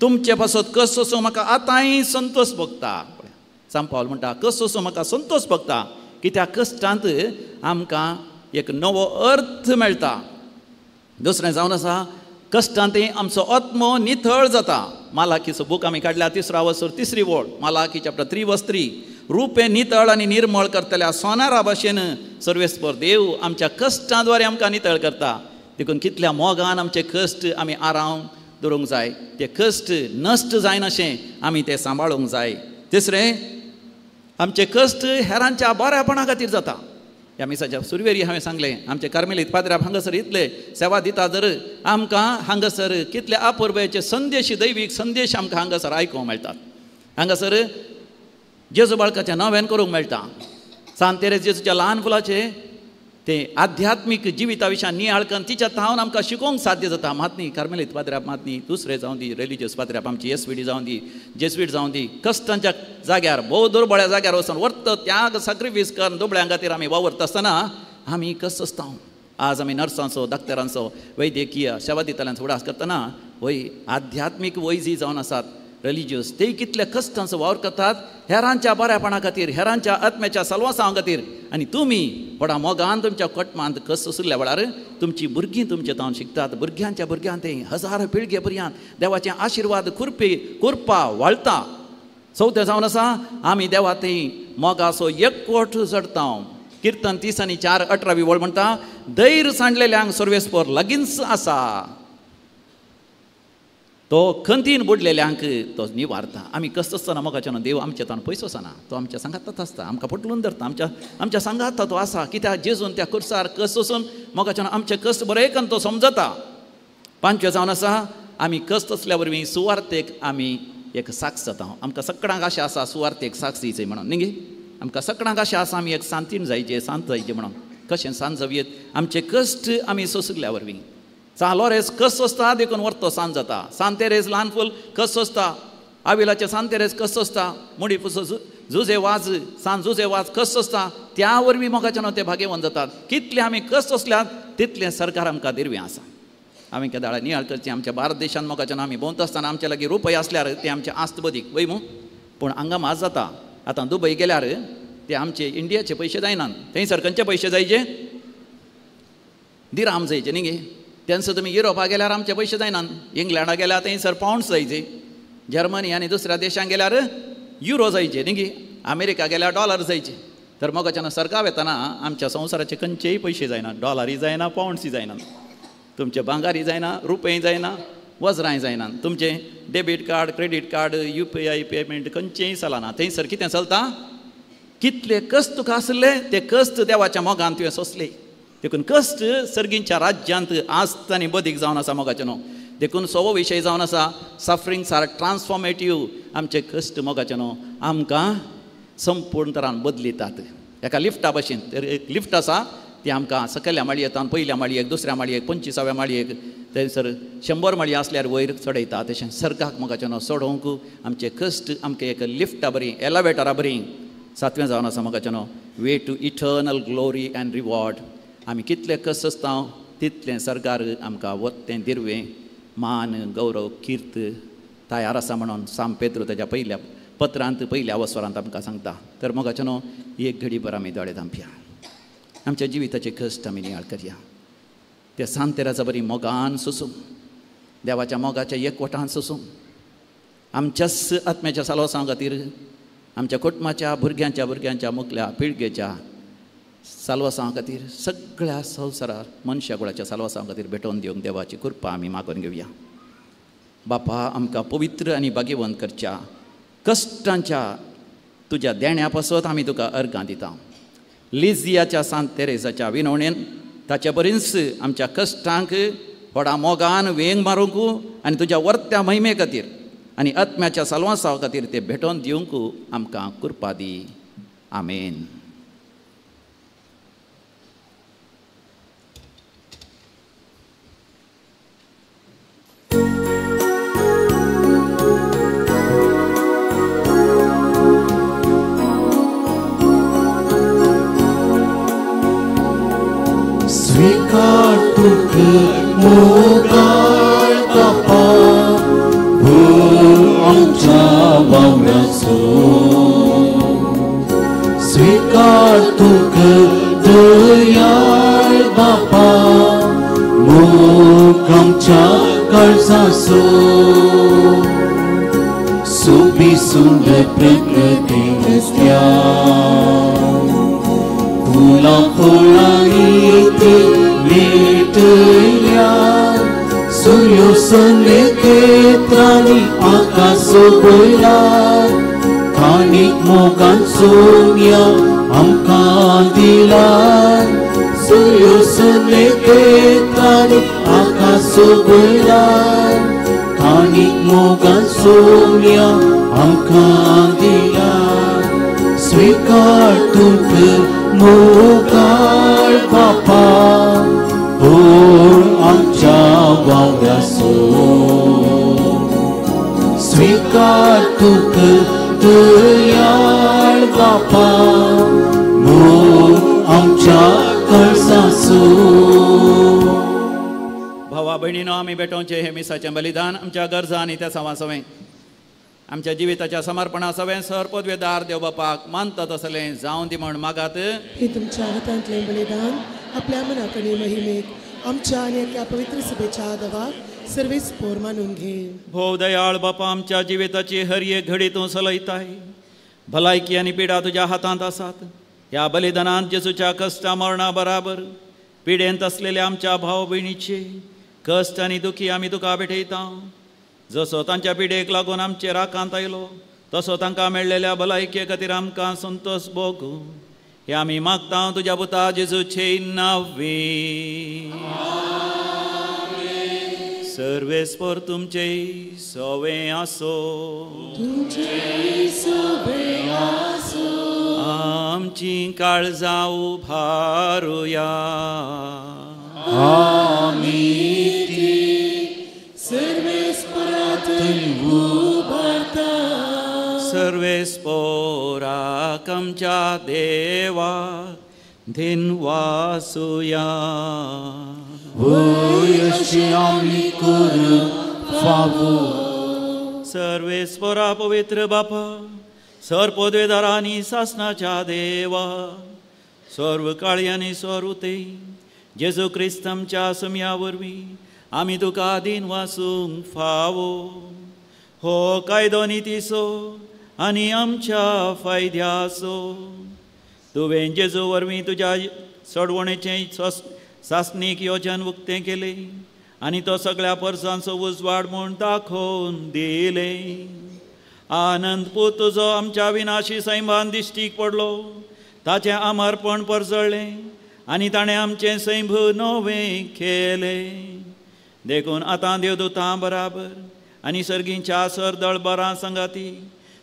Speaker 3: तुमचे पासत कश्ट सोसूंक म्हाका आतांय संतोश भोगता. सांत पावल म्हणटा कश्ट सोसूंक म्हाका संतोश भोगता, कित्याक कश्टांत आमकां एक नवो अर्थ मेळटा. दुसरें जावन आसा कश्टांत आमचो आत्मो निथळ जाता. मालाकीचो बूक आमी काडल्या 3 वसर 3 वळ, मालाकी चॅप्टर 3 वर्स 3, रुपें नितळ आनी निर्मळ करतल्या सोनारा भाशेन सर्वेस्पर देव आमच्या कश्टां द्वारे आमकां नितळ करता. देखून कितल्या मोगान आमचे कश्ट आमी आरावन दवरूंक जाय, ते कश्ट नश्ट जायनाशें आमी ते सांबाळूंक जाय. तिसरें, आमचे कश्ट हेरांच्या बऱ्यापणा खातीर जाता. ह्या मिसाच्या सुरवेरी हांवें सांगलें आमचे कार्मेलीत पाद्र्याब हांगासर इतले सेवा दिता जर आमकां हांगासर कितले अपुरबायेचे संदेश, दैवीक संदेश आमकां हांगासर आयकूंक मेळटात. हांगासर जेजू बाळकाचें नवेन करूंक मेळटा. सांत तेरेज जेजूच्या ल्हान फुलाचे ते आध्यात्मीक जिविता विशयान नियाळ करून तिच्या थावन आमकां शिकोवंक साध्य जाता. मातनी कार्मेलीत पाद्र्याब मातनी दुसरे जावं दी रिलिजियस पाद्र्याब आमची एसवीडी जावं दी, जेस्वीट जावं दी, कश्टांच्या जाग्यार भोव दुर्बळ्या जाग्यार वचून वर्त त्याग सॅक्रिफायस करून दुबळ्यां खातीर आमी वावरता आसतना आमी कश्ट आसता. आज आमी नर्सांचो, डॉक्टरांचो, वैद्यकीय सेवा दितल्यांचो उडास करतना वय आध्यात्मीक वैजी जावन आसात रिलिजियस, ते कितल्या कश्टांचो वावर करतात हेरांच्या बऱ्यापणा खातीर, हेरांच्या आत्म्याच्या साल्वासांव खातीर. आनी तुमी व्हडा मोगान तुमच्या कटमांत कश्ट सोसल्या वेळार तुमची भुरगीं तुमचे तावन शिकतात. भुरग्यांच्या भुरग्यां ते हजारो पिळगे पर्यंत देवाचे आशिर्वाद कुरपी कुरपा वाळटा. चवथें जावन आसा आमी देवा थंय मोगाचो एकवट चडता. किर्तन 30 आनी 4 18 वळ म्हणटा, धैर्य सांडलेल्यांक सर्वेस्पर लागींच आसा, तो खंतीन बुडलेल्यांक तो निवारता. आमी कश्ट आसतना मोगाचें न्हू देव आमच्या तान पयसो आसना, तो आमच्या सांगाताच आसता, आमकां पटलून धरता, आमच्या आमच्या सांगाता तो आसा. कित्याक जेजून त्या कुर्सार कश्ट सोसून मोगाचें न्हू आमचे कश्ट बरें करून तो समजता. पांचवें जावन आसा आमी कश्ट आसल्या वरवीं सुवार्थेक आमी एक साक्ष जाता. आमकां सगळ्यांक आशा आसा सुवार्थेक साक्ष दिवची म्हणून न्ही गे, आमकां सगळ्यांक आशा आसा आमी एक सांतीन जायचे, सांत जायचे म्हणून. कशें सांत जावयेत? आमचे कश्ट आमी सोंसल्या वरवीं. सांत लॉरेस कश्ट सोंसता देखून वर्तो सांत जाता. सांत तेरेज ल्हान फूल कश्ट सोंसता, आविलाचे सांत तेरेज कश्ट सोंसता, मुडी पुसो जुजे वाज सांत जुजे वाज कश्ट सोंसता, त्या वरवीं मोगाचें न्हू ते भाग्यवंत जातात. कितले आमी कश्ट सोंसल्यात तितलें सरकार आमकां दिरवें आसा. आमी केदाळा नियाळ करचें आमच्या भारत देशान मोगाचें न्हू आमी भोंवता आसतना आमच्या लागीं रुपया आसल्यार ते आमचे आस्त बदीक वय मू, पूण हांगा माज जाता. आतां दुबय गेल्यार ते आमचे इंडियाचे पयशे जायनात, थंयसर खंयचे पयशे जायचे? दिराम जायचे न्ही गे. तेन्ना तुमी युरोपा गेल्यार आमचे पयशे जायनात, इंग्लंडा गेल्यार थंयसर पावंड्स जायचे, जर्मनी आनी दुसऱ्या देशांत गेल्यार युरो जायचे न्ही गे, अमेरिका गेल्यार डॉलर जायचे. तर मोगाच्यान सरकार वेतना आमच्या संवसाराचे खंयचेय पयशे जायना, डॉलरूय जायना, पावंड्सूय जायना, तुमचे भांगारूय जायना, रुपय जायना, वज्रांय जायना, तुमचें debit card, credit card, UPI payment खंयचेंय चलना. थंयसर कितें चलता? कितले कश्ट तुका आसले ते कश्ट देवाच्या मोगान तुवें सोंसले. देखून कश्ट सर्गींच्या राज्यांत आस्त आनी बदीक जावन आसा मोगाचें न्हू. देखून सवो विशय जावन आसा सफरिंग्स आर ट्रान्सफॉर्मेटीव. आमचे कश्ट मोगाचें न्हू आमकां संपूर्ण तरान बदलितात. एका लिफ्टा भशेन, एक लिफ्ट आसा ती आमकां सकयल्या माळयेंत पयल्या माळयेक, दुसऱ्या माळयेक, 25व्या माळयेक, थंयसर 100 माळी आसल्यार वयर चडयता. तशें सर्गाक मोगाचें न्हू चडोवंक आमचे कश्ट आमकां एक लिफ्टा बरी, एलिवेटरा बरी. सातवें जावन आसा मोगाचें न्हू way to eternal glory and reward. आमी कितले कश्ट आसता तितलें सरकार आमकां वत्तें दिरवें मान गौरव कीर्त तयार आसा म्हणून सांत पेद्रू ताच्या पयल्या पत्रांत पयल्या वसरांत आमकां सांगता. तर मोगाचें न्हू एक घडी भर आमी दोळे धांपया, आमच्या जिविताचे कश्ट आमी नियाळ करया, त्या सांत तेरेजा बरी मोगान सोसूं, देवाच्या मोगाच्या एकवटान सोसूं, आमच्याच आत्म्याच्या सालोसां खातीर, आमच्या कुटुंबाच्या भुरग्यांच्या भुरग्यांच्या मुखल्या पिळगेच्या साल्वासां खातीर, सगळ्या संवसारार मनशा कुळाच्या साल्वासां खातीर भेटोवन दिवंक देवाची कृपा आमी मागून घेवया. बापा आमकां पवित्र आनी भाग्यवंत करच्या कश्टांच्या तुज्या देण्या पासत आमी तुका अर्गां दिता. लिजियाच्या सांत तेरेजाच्या विनवणेन ताच्या बरींच आमच्या कश्टांक व्हडा मोगान वेंग मारूंक आनी तुज्या वर्त्या महिमे खातीर आनी आत्म्याच्या साल्वांसांव खातीर ते भेटोवन दिवंक आमकां कृपा दी. आमेन.
Speaker 2: स्वीकार तुक मोगाळ बापा आमच्या वावराचो, स्वीकार तुक दयाळ बापा मोग आमच्या काळजाचो. सोबी सुंदर प्रकृती रस्त्या फुलां फळांनी ती लेटल्या, सुर्यो सनेत्रांनी आकाश सोबयला, खाणीक मोगान सोम्या आमकां दिला, सुर्यो सनेत्रांनी आकाश सोबयला, खाणीक मोगान सोम्या आमकां दिला. स्वीकार तुक मोगाळ बापा आमच्या वावराचो, स्वीकार तुक दयाळ बापा मोग आमच्या काळजाचो.
Speaker 3: भावा भयणीनो, आमी भेटोवचें हें मिसाचें बलिदान आमच्या गरजा आनी त्या सवासवें आमच्या जिविताच्या समर्पणा सवें सर पदवेदार देव बापाक मानता तसलें जावं दी म्हण मागात.
Speaker 7: हे तुमच्या हातांतलें बलिदान आपल्या मनाकडे महिमेक आमच्या आनी एका पवित्र सभेच्या दवाक सर्वेस पोर मानून घे.
Speaker 3: भोव दयाळ बापा, आमच्या जिविताची हर एक घडी तूं सलयताय. भलायकी आनी पिडा तुज्या हातांत आसात. ह्या बलिदानांत जेजूच्या कश्टा मरणा बराबर पिडेंत आसलेल्या आमच्या भाव भयणीचे कश्ट आनी दुखी आमी तुका भेटयता. जसो तांच्या पिडेक लागून आमचेर आकांत आयलो तसो तांकां मेळ्ळेल्या भलायके खातीर आमकां संतोश भोगू हे आमी मागता तुज्या पुता जेजूचे नांवे. सर्वेस्पर तुमचे सवे आसो, आमची काळजां उभारुया. सर्वेस्पोराक आमच्या देवा धिनवासुया.
Speaker 2: वयशी आमी करूंक फावो.
Speaker 3: सर्वेस्पोरा पवित्र बापा, सर पदवेदारांनी सासनाच्या देवा, सर्व काळयांनी स्वरुते जेजू क्रिस्त आमच्या सुम्या वरवीं आमी तुका दीन वासूंक फावो. हो कायदो नितीचो आनी आमच्या फायद्याचो. तुवें जेजू वरवीं तुज्या सोडवणेचें सासणीक योजन उक्तें केलें आनी तो सगळ्या परसांचो उजवाड म्हूण दाखोवन दिलें. आनंद पूत तुजो आमच्या विनाशी सैमान दिश्टीक पडलो, ताचें अमरपण परजळ्ळें आनी ताणें आमचें सैंभ नवें केलें. देखून आतां देवदूतां बराबर आनी सर्गींच्या सरदळ बरां संगाती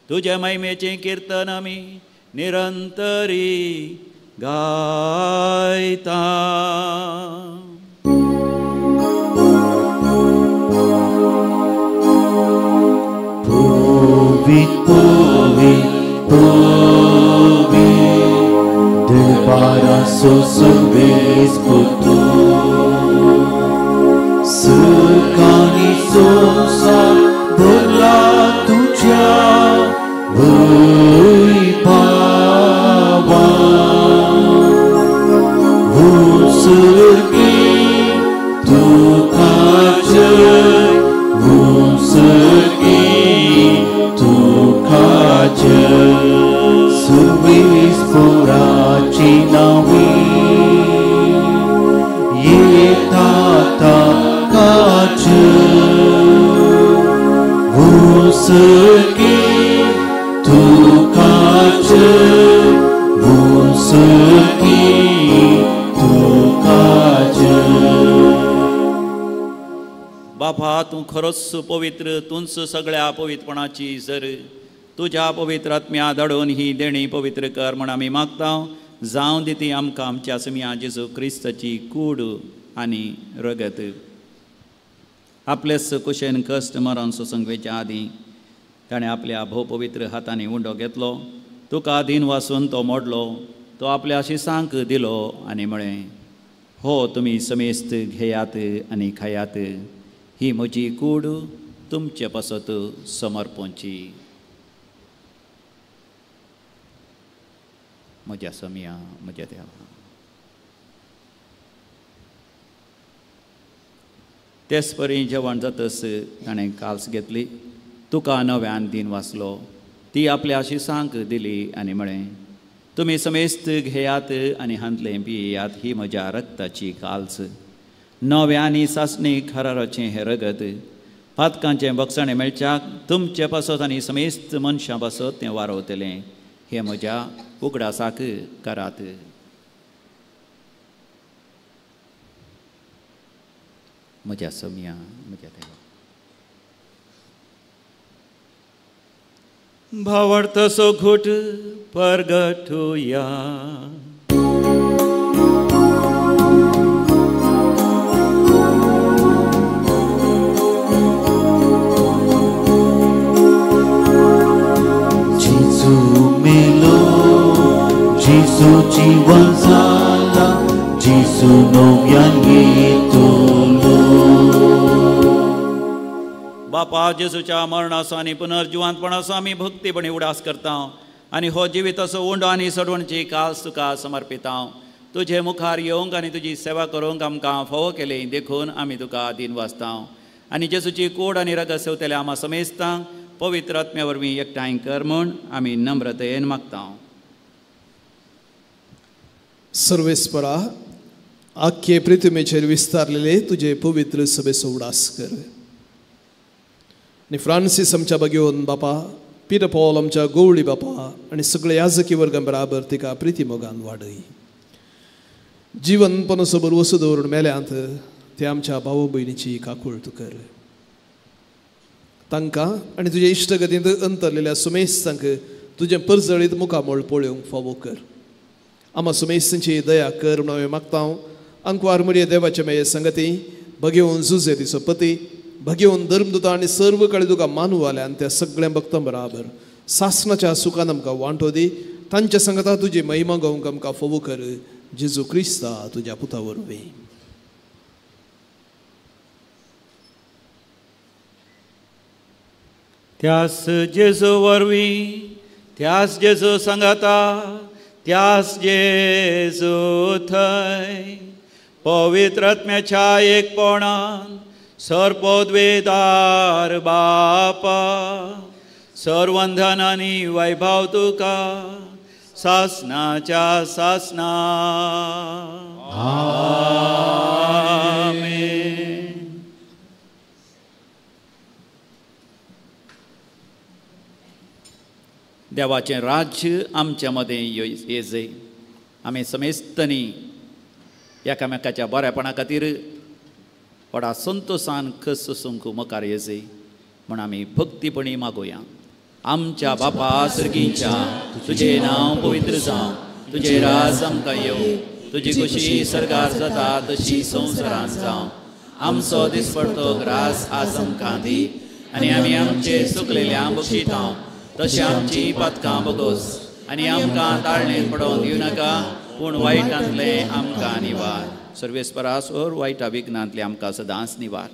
Speaker 3: तुज्या महिमेचें किर्तन आमी निरंतरी गायता.
Speaker 2: पवी पवी पवी दुबारा सुवेस पुतू सुखानी संसार भरला तुझ्या वैभावा उत्सर्गी तुका जय उत्सर्गी तुका जय सुवेस पुराची नावी येता ताकाच उत्सर्गी तुका जय उत्सर्गी तुका जय.
Speaker 3: तूं खरोच पवित्र, तूंच सगळ्या पवित्रपणाची जर तुज्या पवित्र आत्म्या धाडून ही देणी पवित्र कर म्हण आमी मागता. जावं दी ती आमकां आमच्या समिया जेजू क्रिस्ताची कूड आनी रगत. आपलेच कुशेन कश्ट मरण सोसूंक वेच्या आदीं ताणें आपल्या भोव पवित्र हातांनी उंडो घेतलो, तुका दीन वासून तो मोडलो, तो आपल्या शिसांक दिलो आनी म्हळें, हो तुमी समेस्त घेयात आनी खायात, ही म्हजी कूड तुमचे पासत समर्पणची. म्हज्या समिया, म्हज्या देवा. तेच परी जेवण जातच ताणें काल्स घेतली, तुका नव्यान दीन वाचलो, ती आपल्या शिसांक दिली आनी म्हळें, तुमी समेस्त घेयात आनी हांतलें पियात, ही म्हज्या रक्ताची काल्स, नव्या आनी सासणी खराराचें हें रगत, पातकांचें बक्षाणें मेळच्याक तुमचे पासत आनी समेस्त मनशां पासत तें वारवतलें, हें म्हज्या उगडासाक करात. म्हज्या समिया, म्हज्या देवा. भावार्थाचो घोट परगटुया.
Speaker 2: जेजू मेलो, जेजू जिवन जाला, जेजू नव्यान येतलो.
Speaker 3: बापा, जेजूच्या मरणाचो आनी पुनर्जिवंतपणाचो आमी भक्तीपणी उडास करता आनी हो जिविताचो उंडो आनी सडवणची कास तुका समर्पिता. तुजे मुखार येवंक आनी तुजी सेवा करूंक आमकां फावो केली देखून आमी तुका दीन वाचता आनी जेजूची कोड आनी रगत सेवतल्या आमा समेस्तांक पवित्र आत्म्या वरवीं एकठांय कर म्हूण आमी नम्रतेन मागता.
Speaker 8: सर्वेस्परा, आख्खे पृथ्वीचेर विस्तारलेले तुजे पवित्र सभेचो उडास कर आनी फ्रांसीस आमच्या बगेवन बापा, पिटर पॉल आमच्या गोवळी बापा आनी सगळे याजकी वर्गां बराबर तिका प्रिती मोगान वाडय. जिवन पनसोबर वसू दवरून मेल्यांत ते आमच्या भाव भयणीची काकूळट कर. तांकां आनी तुजे इश्टगतींत अंतरलेल्या सुमेस्तांक तुजें परजळीत मुखामळ पळोवंक फावो कर. आमा सुमेस्तांची दया कर म्हणून हांवें मागता. अंकवार मुरये देवाचे मेये संगती भगेवन जुजे तिचो पती, भगेवन धर्मदुता आनी सर्व कडेन तुका मानू आल्या आनी त्या सगळ्या भक्तां बराबर सासणाच्या सुखान आमकां वांटो दी. तांच्या संगता तुजी महिमा गावंक आमकां फावो कर. जेजू क्रिस्ता तुज्या पुता वरवीं.
Speaker 3: त्यास जेजू वरवीं, त्यास जेजू सांगाता, त्यास जेजू थंय पवित्र आत्म्याच्या एकपणान सर्वोद्वेदार बापा, सर्वंधन आनी वैभव तुका सासनाच्या सासना. आमेन. देवाचें राज्य आमच्या मदें येजय. आमी समेस्तनी एकामेकाच्या बरेपणा खातीर व्हडा संतोसान खस सोसूंक मुखार येजय म्हूण आमी भक्तीपणी मागोया. आमच्या बापा सर्गीच्या, तुजें नांव पवित्र जावं, तुजें राज आमकां येवं, तुजी खुशी सर्गार जाता तशी संवसारांत जावं. आमचो दिसपडतो ग्रास आज आमकां दी आनी आमी आमचे चुकलेल्या बक्षिता तशें आमची पातकां बगोस आनी आमकां ताळणेंत पडोवन दिवं नाका, पूण वायटांतलें आमकां निवार. सर्वेस्परा, सोर वायटा विघ्नांतलें आमकां सदांच निवार.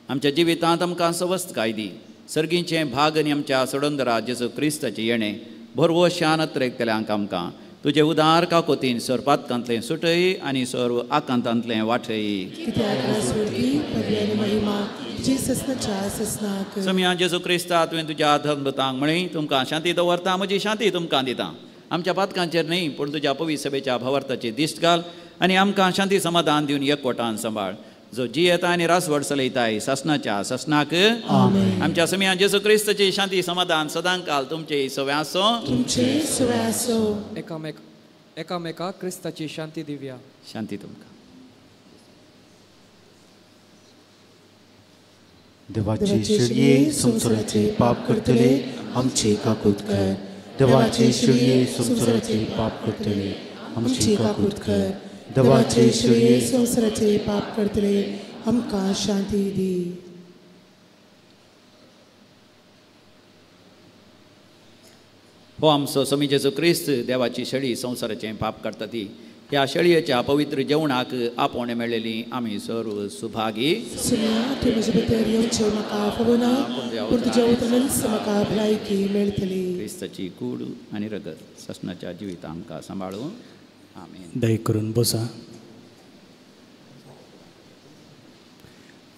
Speaker 3: आमच्या जिवितांत आमकां सवस्तकाय दी. सर्गीचें भाग आनी आमच्या सोडंदरा जेजू क्रिस्ताचें येणें भरवशान अत्रेकतल्यांक आमकां तुजे उदार काकोतीन सर्पातकांतलें सुटय आनी सर्व आकांतांतलें वाटय. समिया जेजू क्रिस्ता, तुवें तुज्या धर्मदूतांक म्हळें, तुमकां शांती दवरता, म्हजी शांती तुमकां दिता. आमच्या पातकांचेर न्हय पूण तुज्या पवित्र सभेच्या भावार्थाची दिश्ट घाल आनी आमकां शांती समाधान दिवन एकवटान सांबाळ. जो जियेता आनी रासवड चलयताय सासनाच्या सासनाक. आमच्या समिया जेजू क्रिस्ताची शांती समाधान सदांकाल तुमचे सव्या आसो.
Speaker 6: एकामेका क्रिस्ताची शांती दिवया.
Speaker 3: शांती तुमकां.
Speaker 2: देवाचे शिळये संवसाराचे पाप करतले आमची काकूत कर. देवाचे शिळये संवसाराचे पाप करतले आमची काकूत कर. देवाचे शिळये
Speaker 7: संवसाराचे पाप करतले आमकां शांती दी.
Speaker 3: हो आमचो स्वामी जेजू क्रिस्त देवाची शेळी संवसाराचें पाप काडटा ती ह्या शेळयेच्या पवित्र जेवणाक आपोवणें मेळ्ळेली आमी सर्व सुभागी.
Speaker 7: सुन्या, तूं म्हजे भितर येवचें म्हाका फावना, पूण तुज्या उतरानच म्हाका भलायकी मेळटली.
Speaker 3: क्रिस्ताची कूड आनी रगत ससनाच्या जिविता आमकां सांबाळून. आमेन.
Speaker 9: दया करून बसा.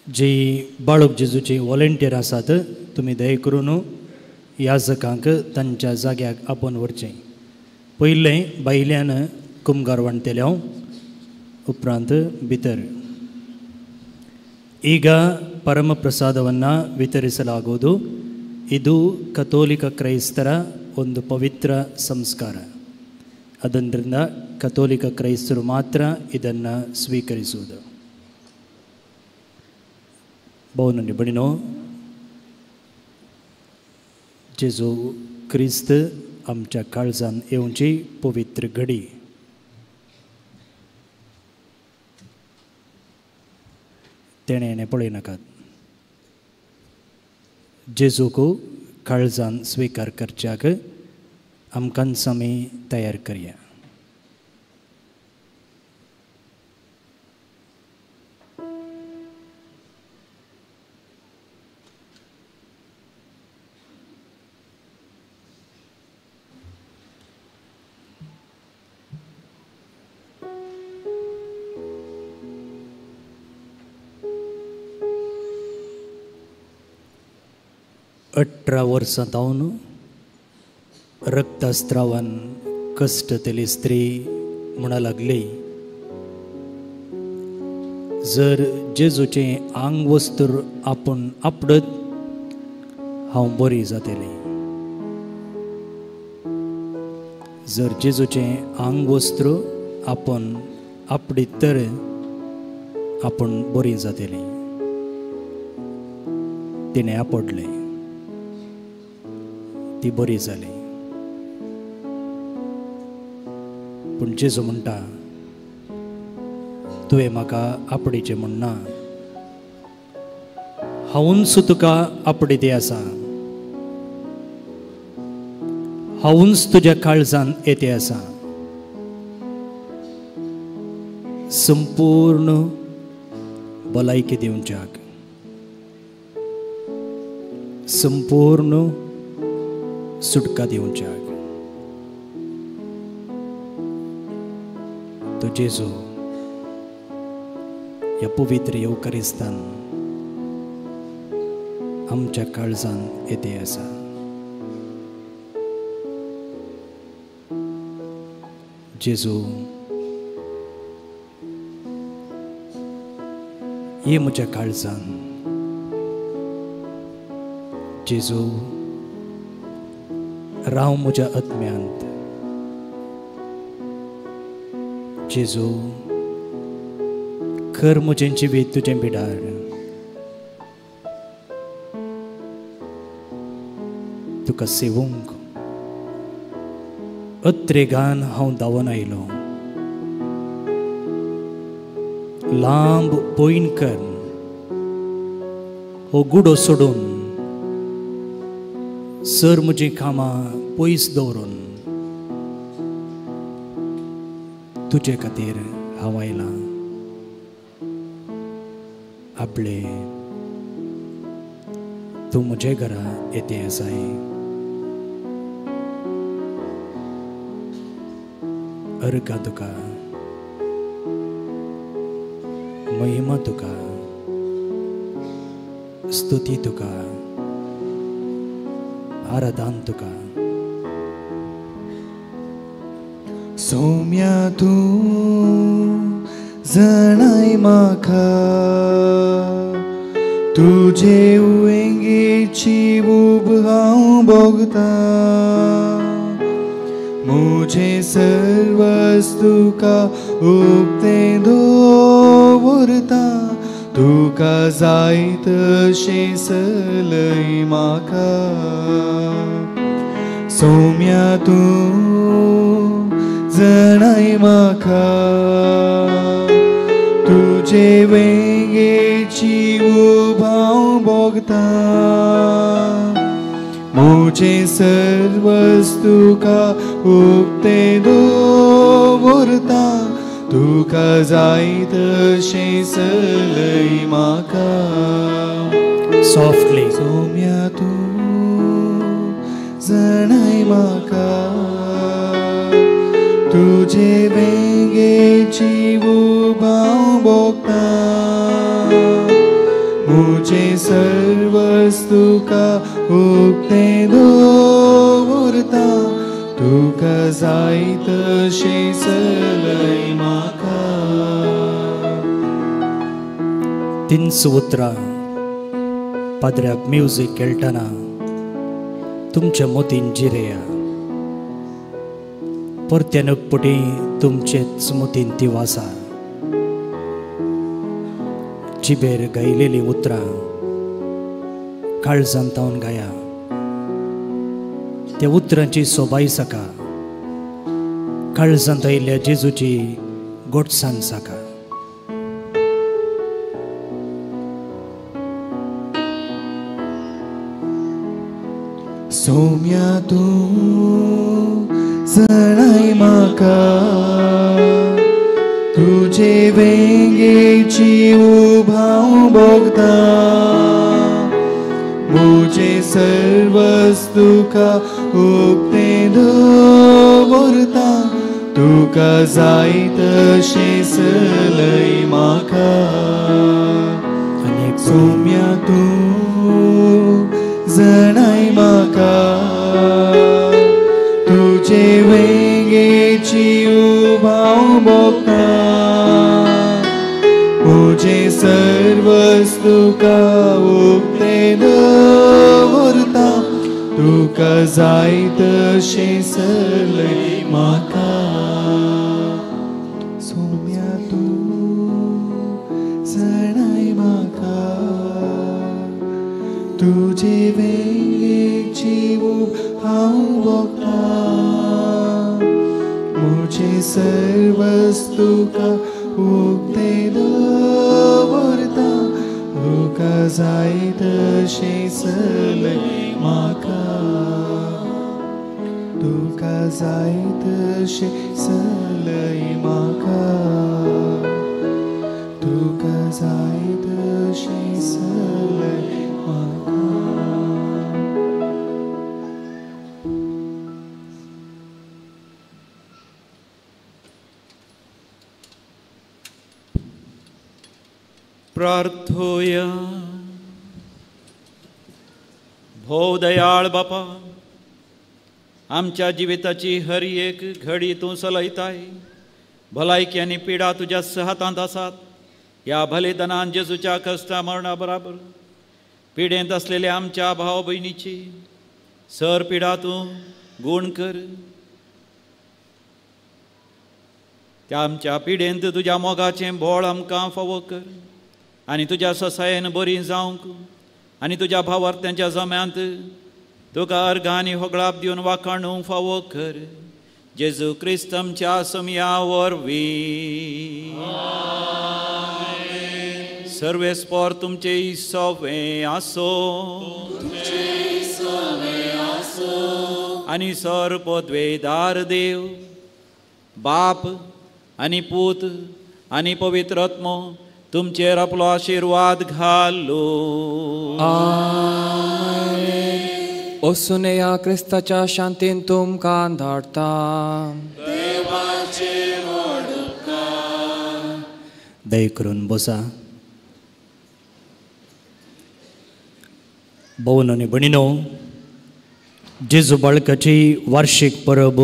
Speaker 9: जी बाळक जेजूची वॉलंटियर आसात तुमी दया करून याजकांक तांच्या जाग्याक आपोवन व्हरचें. पयलें भायल्यान कुमगार वांटतले हांव, उपरांत भितर. ಈಗ ಪರಮಪ್ರಸಾದವನ್ನು ವಿತರಿಸಲಾಗುವುದು. ಇದು ಕಥೋಲಿಕ ಕ್ರೈಸ್ತರ ಒಂದು ಪವಿತ್ರ ಸಂಸ್ಕಾರ. ಅದರಿಂದ ಕಥೋಲಿಕ ಕ್ರೈಸ್ತರು ಮಾತ್ರ ಇದನ್ನು ಸ್ವೀಕರಿಸುವುದು. ಬಹು ಬಣಿನೋ जेजू क्रिस्त आमच्या काळजान येवची पवित्र घडी. तेणें हेणें पळयनाकात. जेजूक काळजान स्विकार करच्याक आमकांच आमी तयार करया. अठरा वर्सां जावन रक्तस्त्रावान कश्ट तेली स्त्री म्हणा लागली, जर जेजूचें आंग वस्त्र आपूण आपडत हांव बरी जातली. जर जेजूचें आंग वस्त्र आपूण आपडीत तर आपूण बरी जातली. तिणें आपडलें, ती बरी जाली. पूण जेजू म्हणटा, तुवें म्हाका आपडीचें म्हणना, हांवूच तुका आपडी आसा, हांवूच तुज्या काळजान येते आसा. संपूर्ण भलायकी दिवच्याक, संपूर्ण सुटका दिवच्याक तो जेजू ह्या पवित्र येवकारिस्तान आमच्या काळजान येते आसा. जेजू ये म्हज्या काळजान. जेजू राव म्हज्या आत्म्यांत. जेजू कर म्हजें जिवीत तुजें बिडार. तुका सेवूंक अत्रेगान हांव धांवन आयलो. लांब पयण कर हो गुडो सोडून सर म्हजीं कामां पयस दवरून तुजे खातीर हांव आयलां. आपले तूं म्हजे घरा येते आसाय. अर्घा तुका, महिमा तुका, स्तुती तुका, आराधन तुका.
Speaker 10: सौम्या तूं जणाय म्हाका तुजे उंगेची ऊब हांव भोगता. मुझे सर्वस तुका उक्तें दवरता, तुका जाय तशें सलय म्हाका सोम्या तूं जणाय म्हाका तुजे वेंगेची ऊब हांव भोगता म्हजें सर्वस तुका उक्तें दवरता तुका जाय तशें सलय म्हाका
Speaker 9: सॉफ्टली
Speaker 10: सोम्या तूं जणाय म्हाका तुजे वेंगेची ऊब हांव भोगता म्हजें सर्वस तुका उक्तें दवरता तुका जाय तशें सलय म्हाका.
Speaker 9: तीनच उतरां पाद्र्याक म्युजीक खेळटना तुमच्या मोतीन जिरेया परत्यान एकपटी तुमचेच मोतीन ती वासा जिबेर गायलेलीं उतरां काळजान तावन गाया त्या उतरांची सोबाय साका काळजांत आयिल्ल्या जेजूची गोडसाण साका.
Speaker 10: सोम्या तूं जणाय म्हाका तुजे वेंगेची ऊब हांव भोगता म्हजें सर्वस तुका उक्तें दवरता तुका जाय तशें सलय म्हाका सोम्या तूं जणाय म्हाका तुजे वेंगेची ऊब हांव भोगता म्हजें सर्वस तुका उक्तें दवरता तुका जाय तशें सलय म्हाका सोम्या तूं जणाय म्हाका तुजे वेंगेची ऊब हांव भोगता म्हजें सर्वस तुका उक्तें दवरता तुका जाय तशें सलय म्हाका तुका जाय तशें सलय म्हाका तुका जाय तशें सलय म्हाका.
Speaker 3: प्रार्थोया. भोव दयाळ बापा, आमच्या जिविताची हर एक घडी तूं चलयताय. भलायकी आनी पिडा तुज्या हातांत आसात. ह्या बलिदानान जेजूच्या कश्टा मरणा बराबर पिडेंत आसलेल्या आमच्या भाव भयणीची सर पिडा तूं गूण कर. त्या आमच्या पिडेंत तुज्या मोगाचें बोळ आमकां फावो कर आनी तुज्या ससायेन बरी जावंक आनी तुज्या भावार्थ्यांच्या जम्यांत तुका अर्घ आनी होगळाप दिवन वाखाणूंक फावो कर. जेजू क्रिस्त आमच्या समया वरवीं. सर्वेस्पोर तुमचे सोवे आसो आनी सर पदवेदार देव बाप आनी पूत आनी पवित्र आत्मो तुमचेर आपलो आशिर्वाद घालो.
Speaker 6: आमेन. वसून ह्या क्रिस्ताच्या शांतीन तुमकां धाडटा.
Speaker 9: दया करून बसा. भोवन आनी भयणीनो, जेजू बाळकाची वार्षीक परब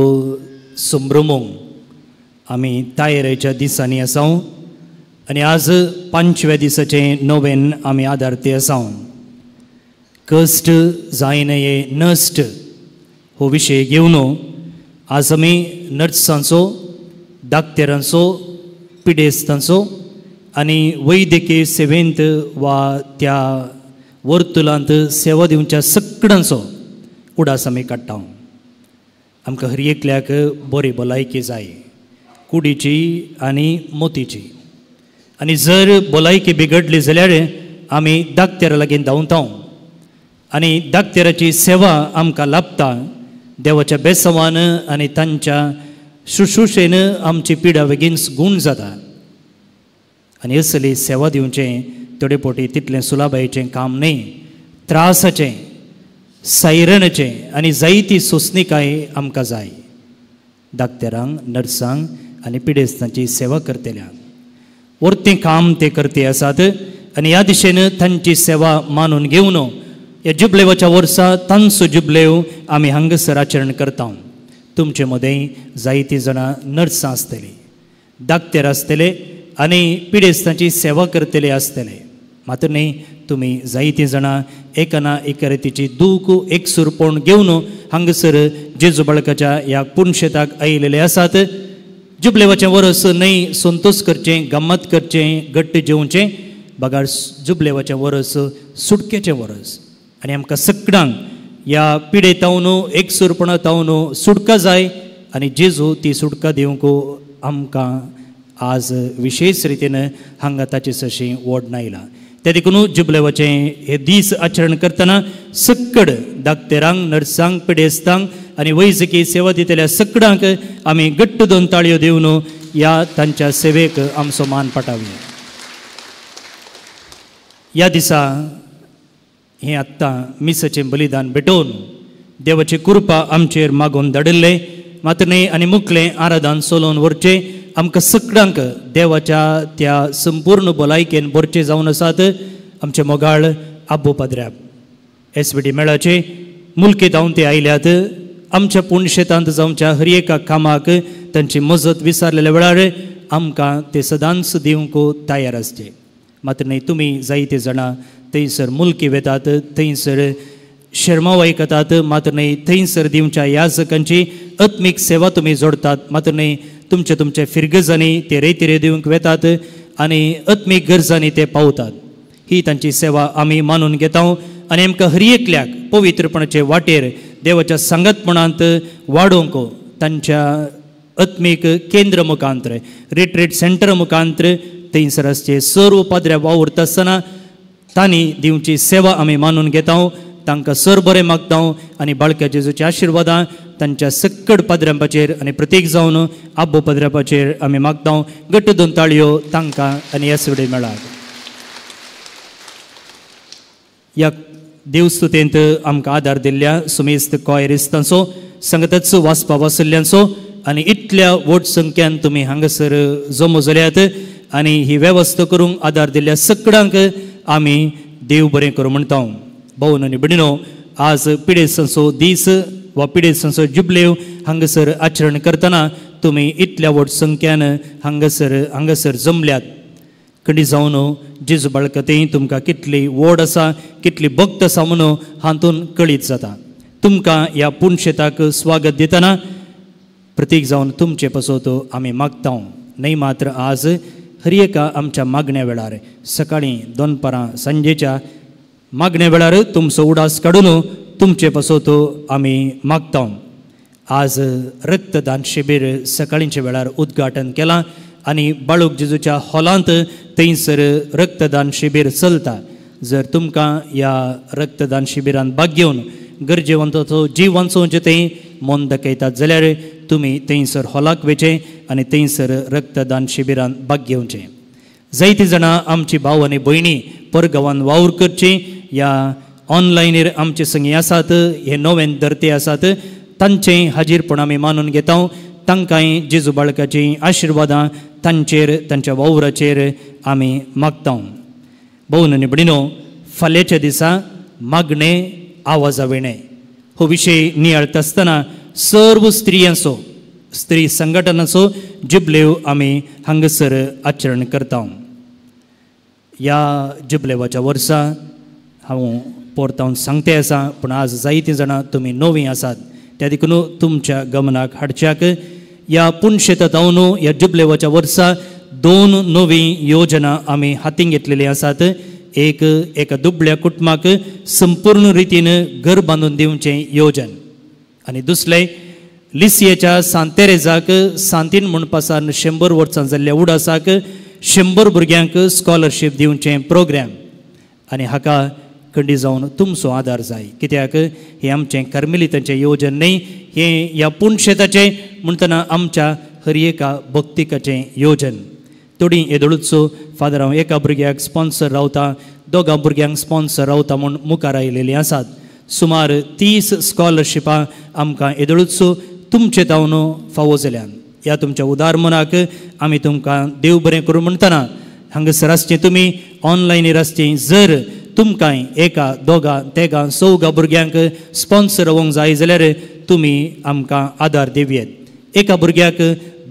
Speaker 9: संभ्रमूंक आमी तयारेच्या दिसांनी आसा आनी आज पांचव्या दिसाचें नोवेन आमी आदारते आसा. कश्ट जायनये नश्ट हो विशय घेवन आज आमी नर्सांचो, दाक्तेरांचो, पिडेस्तांचो आनी वैद्यकीय सेवेंत वा त्या वर्तुलांत सेवा दिवच्या सगळ्यांचो उडास आमी काडटा. आमकां हर एकल्याक बरी भलायकी जाय, कुडीची आनी मोतीची. आनी जर भलायकी बिगडली जाल्यार आमी दाक्तेरा लागीं धांवता आनी दाक्तेराची सेवा आमकां लाभता. देवाच्या बेसवान आनी तांच्या शुश्रूषेन आमची पिडा बेगीन गूण जाता. आनी असली सेवा दिवचें थोडे फावटी तितलें सुलाबायेचें काम न्हय, त्रासाचें, सायरणाचें आनी जायती सोंसणीकाय आमकां जाय. दाक्तेरांक, नर्सांक आनी पिडेस्तांची सेवा करतल्यांक वरतें काम ते करते आसात आनी ह्या दिशेन तांची सेवा मानून घेवन ह्या जुबलेवाच्या वर्सा तांचो जुबलेव आमी हांगासर आचरण करता. तुमचे मदें जायतीं जाणां नर्सां आसतलीं, दाक्तेर आसतले आनी पिडेस्तांची सेवा करतले आसतले. मात्र न्ही, तुमी जायतीं जाणां एका ना एका रितीची दूख एकसूरपण घेवन हांगासर जेजू बाळकाच्या ह्या पुणशेताक आयिल्ले आसात. जुबलेवाचें वरस न्हय संतोश करचें, गम्मत करचें, घट्ट जेवचें, बगार जुबलेवाचें वरस सुटकेचें वरस. आनी आमकां सगळ्यांक ह्या पिडे तावन, एकसूरपणा तावन सुटका जाय आनी जेजू ती सुटका दिवंक आमकां आज विशेष रितीन हांगा ताचे सशी ओड नायला. ते देखून जुबलेवाचें हे दीस आचरण करतना सक्कड दाक्तेरांक, नर्सांक, पिडेस्तांक आनी वैजकी सेवा दितल्या सगळ्यांक आमी घट्ट दोन ताळयो दिवन ह्या तांच्या सेवेक आमचो मान पाटावया. ह्या दिसा हें आत्तां मिसाचें बलिदान भेटोवन देवाची कृपा आमचेर मागोवन धाडिल्लें मात्र न्हय आनी मुखलें आराधन चलोवन व्हरचें आमकां सगळ्यांक देवाच्या त्या संपूर्ण भलायकेन भरचें जावन आसात. आमचे मोगाळ आब्बो पाद्र्याब एस बी डी मेळाचे मुलके धांवन ते आयल्यात. आमच्या पुणशेतांत जावच्या हर एका कामाक तांची मजत विसारलेल्या वेळार आमकां ते सदांच दिवंक तयार आसचे. मात्र न्हय, तुमी जायते जाणां थंयसर मुलकी वेतात, थंयसर शेरमाव आयकतात, मात्र न्हय थंयसर दिवच्या याजकांची आत्मीक सेवा तुमी जोडतात. मात्र न्हय, तुमचे तुमचे फिरगजांनी ते रेतिरे दिवंक वेतात आनी आत्मीक गरजांनी ते पावतात. ही तांची सेवा आमी मानून घेता आनी आमकां हर एकल्याक पवित्रपणाचे वाटेर देवाच्या सांगतपणांत वाडोवंक तांच्या आत्मीक केंद्र मुखांतर, रिट्रीट सेंटर मुखांतर थंयसर आसचे सर्व पाद्र्या वावुरता आसतना तांणी दिवची सेवा आमी मानून घेता. तांकां सर बरें मागता आनी बाळक्या जेजूच्या आशिर्वादां तांच्या सक्कड पाद्र्यांपाचेर आनी प्रतीक जावन आब्बो पाद्र्यांपाचेर आमी मागता. घट्ट दोन ताळयो तांकां आनी ह्या सगळे मेळात. ह्या देवस्तुतेंत आमकां आदार दिल्ल्या सुमेस्त कॉयरिस्तांचो, संगतच वाचपा वासल्ल्यांचो आनी इतल्या व्हड संख्यान तुमी हांगासर जमो जाल्यात आनी ही वेवस्था करूंक आदार दिल्ल्या सगळ्यांक आमी देव बरें करूं म्हणटा. भावन आनी भयणीनो, आज पिडेस्तांचो दीस वा पिडेस्तांचो जुबलेव हांगासर आचरण करतना तुमी इतल्या व्हड संख्यान हांगासर जमल्यात. कंडी जावन जेजू बाळकतें तुमकां कितली वोड आसा, कितली भक्त आसा म्हणून हातून कळीत जाता. तुमकां ह्या पुणशेताक स्वागत दितना प्रतीक जावन तुमचे पासत आमी मागता. न्हय मात्र आज हर एका आमच्या मागण्या वेळार सकाळीं, दनपारां, सांजेच्या मागण्या वेळार तुमचो उडास काडून तुमचे पासत आमी मागता. आज रक्तदान शिबीर सकाळींच्या वेळार उद्घाटन केलां आनी बाळूक जेजूच्या हॉलांत थंयसर रक्तदान शिबीर चलता. जर तुमकां ह्या रक्तदान शिबिरांत भाग घेवन गरजेवंताचो जीव वांचोवचें थंय मन दाखयतात जाल्यार तुमी थंयसर हॉलाक वयचें आनी थंयसर रक्तदान शिबिरांत भाग घेवचें. जायतीं जाणां आमची भाव आनी भयणी परगांवान वावर करची ह्या ऑनलायनीर आमचे संगी आसात, हे नवेन धरते आसात, तांचें हाजीरपण आमी मानून घेता. तांकांय जेजू बाळकाचीं आशिर्वादां तांचेर, तांच्या वावराचेर आमी मागता. भोवन आनी भयणीनो, फाल्यांच्या दिसा मागणें आवाजा विणें हो विशय नियाळता आसतना सर्व स्त्रियांचो, स्त्री संघटनाचो जुबलेव आमी हांगासर आचरण करता. ह्या जुबलेवाच्या वर्सा हांव परतावन सांगते आसा, पूण आज जायतीं जाणां तुमी नवीं आसात त्या देखून तुमच्या गमनाक हाडच्याक ह्या पुणशेता जावन ह्या जुबलेवाच्या वर्सा दोन नवी योजना आमी हातीन घेतलेली आसात. एक एका दुबळ्या कुटुंबाक संपूर्ण रितीन घर बांदून दिवचें योजन आनी दुसरें लिसियेच्या सांत तेरेजाक सांतीन म्हणपासान 100 वर्सां जाल्ल्या उडासाक 100 भुरग्यांक स्कॉलरशीप दिवचें प्रोग्राम. आनी हाका खंडी जावन तुमचो आदार जाय, कित्याक हें आमचें कार्मेलितांचें योजन न्हय, हें ह्या पुणशेताचें म्हणटना आमच्या हर एका भक्तिकाचें योजन. थोडीं येदोळूच फादर हांव एका भुरग्याक स्पॉन्सर रावता, दोगां भुरग्यांक स्पॉन्सर रावता म्हूण मुखार आयिल्लीं आसात. सुमार 30 स्कॉलरशिपां आमकां येदोळूच तुमचे तावन फावो जाल्यान. ह्या तुमच्या उदार मनाक आमी तुमकां देव बरें करूं म्हणटना हांगासर आसचें तुमी ऑनलायनीर आसचें, जर तुमकां एका दोगां तेगां चवगां भुरग्यांक स्पॉन्सर रावंक जाय जाल्यार तुमी आमकां आदार दिवयेत. एका भुरग्याक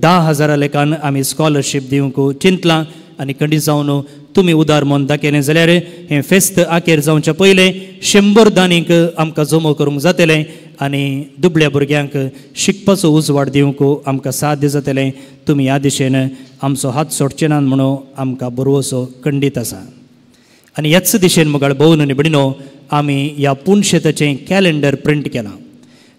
Speaker 9: 10,000 लेखान आमी स्कॉलरशीप दिवंक चिंतलां आनी खंडीत जावन तुमी उदार मन दाखयलें जाल्यार हें फेस्त आखेर जावचे पयलें 100 दानींक आमकां जमो करूंक जातलें आनी दुबळ्या भुरग्यांक शिकपाचो उजवाड दिवंक आमकां साध्य जातलें. तुमी ह्या दिशेन आमचो हात सोडचे नात म्हणून आमकां बरोवचो खंडीत आसा. आनी ह्याच दिशेन मुखार भोवन आनी भयणीनो आमी ह्या पुणशेताचें कॅलेंडर प्रिंट केलां.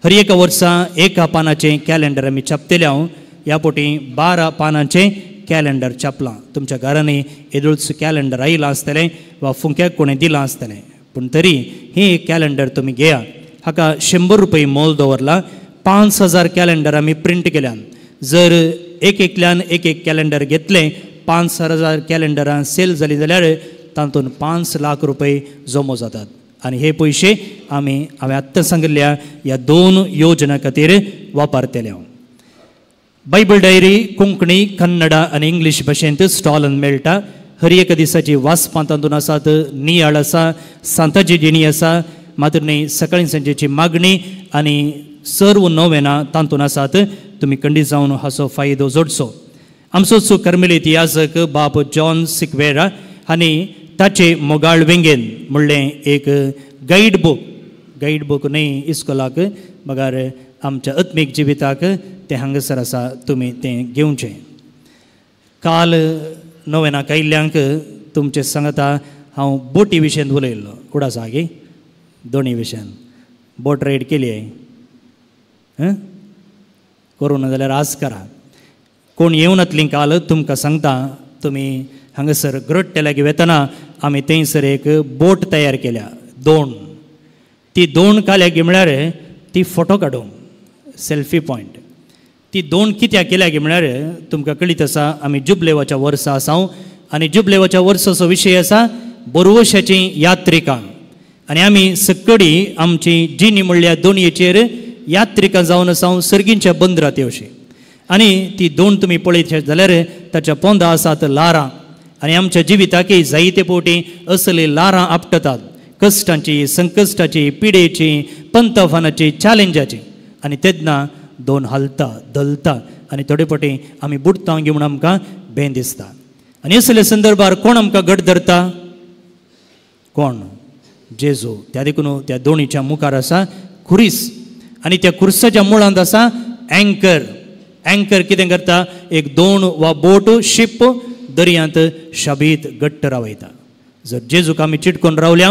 Speaker 9: हर एका वर्सा एका पानाचें कॅलेंडर आमी छापतले. हांव ह्या पोटी 12 पानांचें कॅलेंडर छापलां. तुमच्या घरांनी येदोळच कॅलेंडर आयलां आसतलें वा फुंक्याक कोणें दिलां आसतलें, पूण तरी हें कॅलेंडर तुमी घेया. हाका 100 रुपये मोल दवरला. 5,000 कॅलेंडर आमी प्रिंट केल्यान. जर एक एकल्यान एक एक कॅलेंडर घेतलें, 5,000 कॅलेंडरां सेल जाली जाल्यार तातूंत 5 लाख रुपये जमो जातात. आनी हे पयशे आमी हांवें आत्तां सांगिल्ल्या ह्या 2 योजना खातीर वापरतले. हांव बायबल डायरी कोंकणी, कन्नडा आनी इंग्लीश भाशेंत स्टॉलान मेळटा. हर एका दिसाची वाचपां तातूंत आसात, नियाळ आसा, सांताची जिणी आसा, मात्र न्ही सकाळी सांजेची मागणी आनी सर्व नोवेनां तातूंत आसात. तुमी खंडीत जावन हाचो फायदो जोडचो. आमचोच कर्मेलीत याजक बाब जॉन सिक्वेरा आनी ताचे मोगाळ वेंगेन म्हणलें एक गायड बूक, गायड बूक न्हय इस्कोलाक मगर आमच्या आत्मीक जिविताक तें हांगासर आसा, तुमी तें घेवचें. काल नोवेनाक आयिल्ल्यांक तुमचें सांगता हांव बोटी विशयांत उलयल्लो. उडास आगे दोनी विशयान बोट रायड केली आहे करूं ना जाल्यार आज करा. कोण येवनातलीं काल तुमकां सांगता, तुमी हांगासर ग्रोट्टे लागीं वेतना आमी थंयसर एक बोट तयार केल्या 2. ती 2 काल्या म्हळ्यार ती फोटो काडूंक सेल्फी पॉयंट. ती 2 कित्याक केल्या म्हळ्यार तुमकां कळीत आसा आमी जुबलेवाच्या वर्सा आसा आनी जुबलेवाच्या वर्साचो विशय आसा बोरवशाची यात्रिकां. आनी आमी सकडी आमची जिणी म्हणल्यार दोनयेचेर यात्रिकां जावन आसा सर्गींच्या बंदरात येवशी. आनी ती 2 तुमी पळयत जाल्यार ताच्या पोंदा आसात लारां आनी आमच्या जिविताकय जायते फावटी असली लारां आपटतात, कश्टांची, संकश्टाची, पिडेची, पंतफानाची, चॅलेंजाची. आनी तेन्ना 2 हालता धलता आनी थोडे फावटी आमी बुडटा म्हूण आमकां भें दिसता. आनी असल्या संदर्भार कोण आमकां घट धरता? कोण? जेजू. त्या देखून त्या दोणीच्या मुखार आसा खुरीस आनी त्या खुर्साच्या मुळांत आसा अँकर. अँकर कितें करता? एक 2 वा बोट शीप दर्यांत शाबीत घट्ट रावयता. जर जेजूक आमी चिटकून रावल्या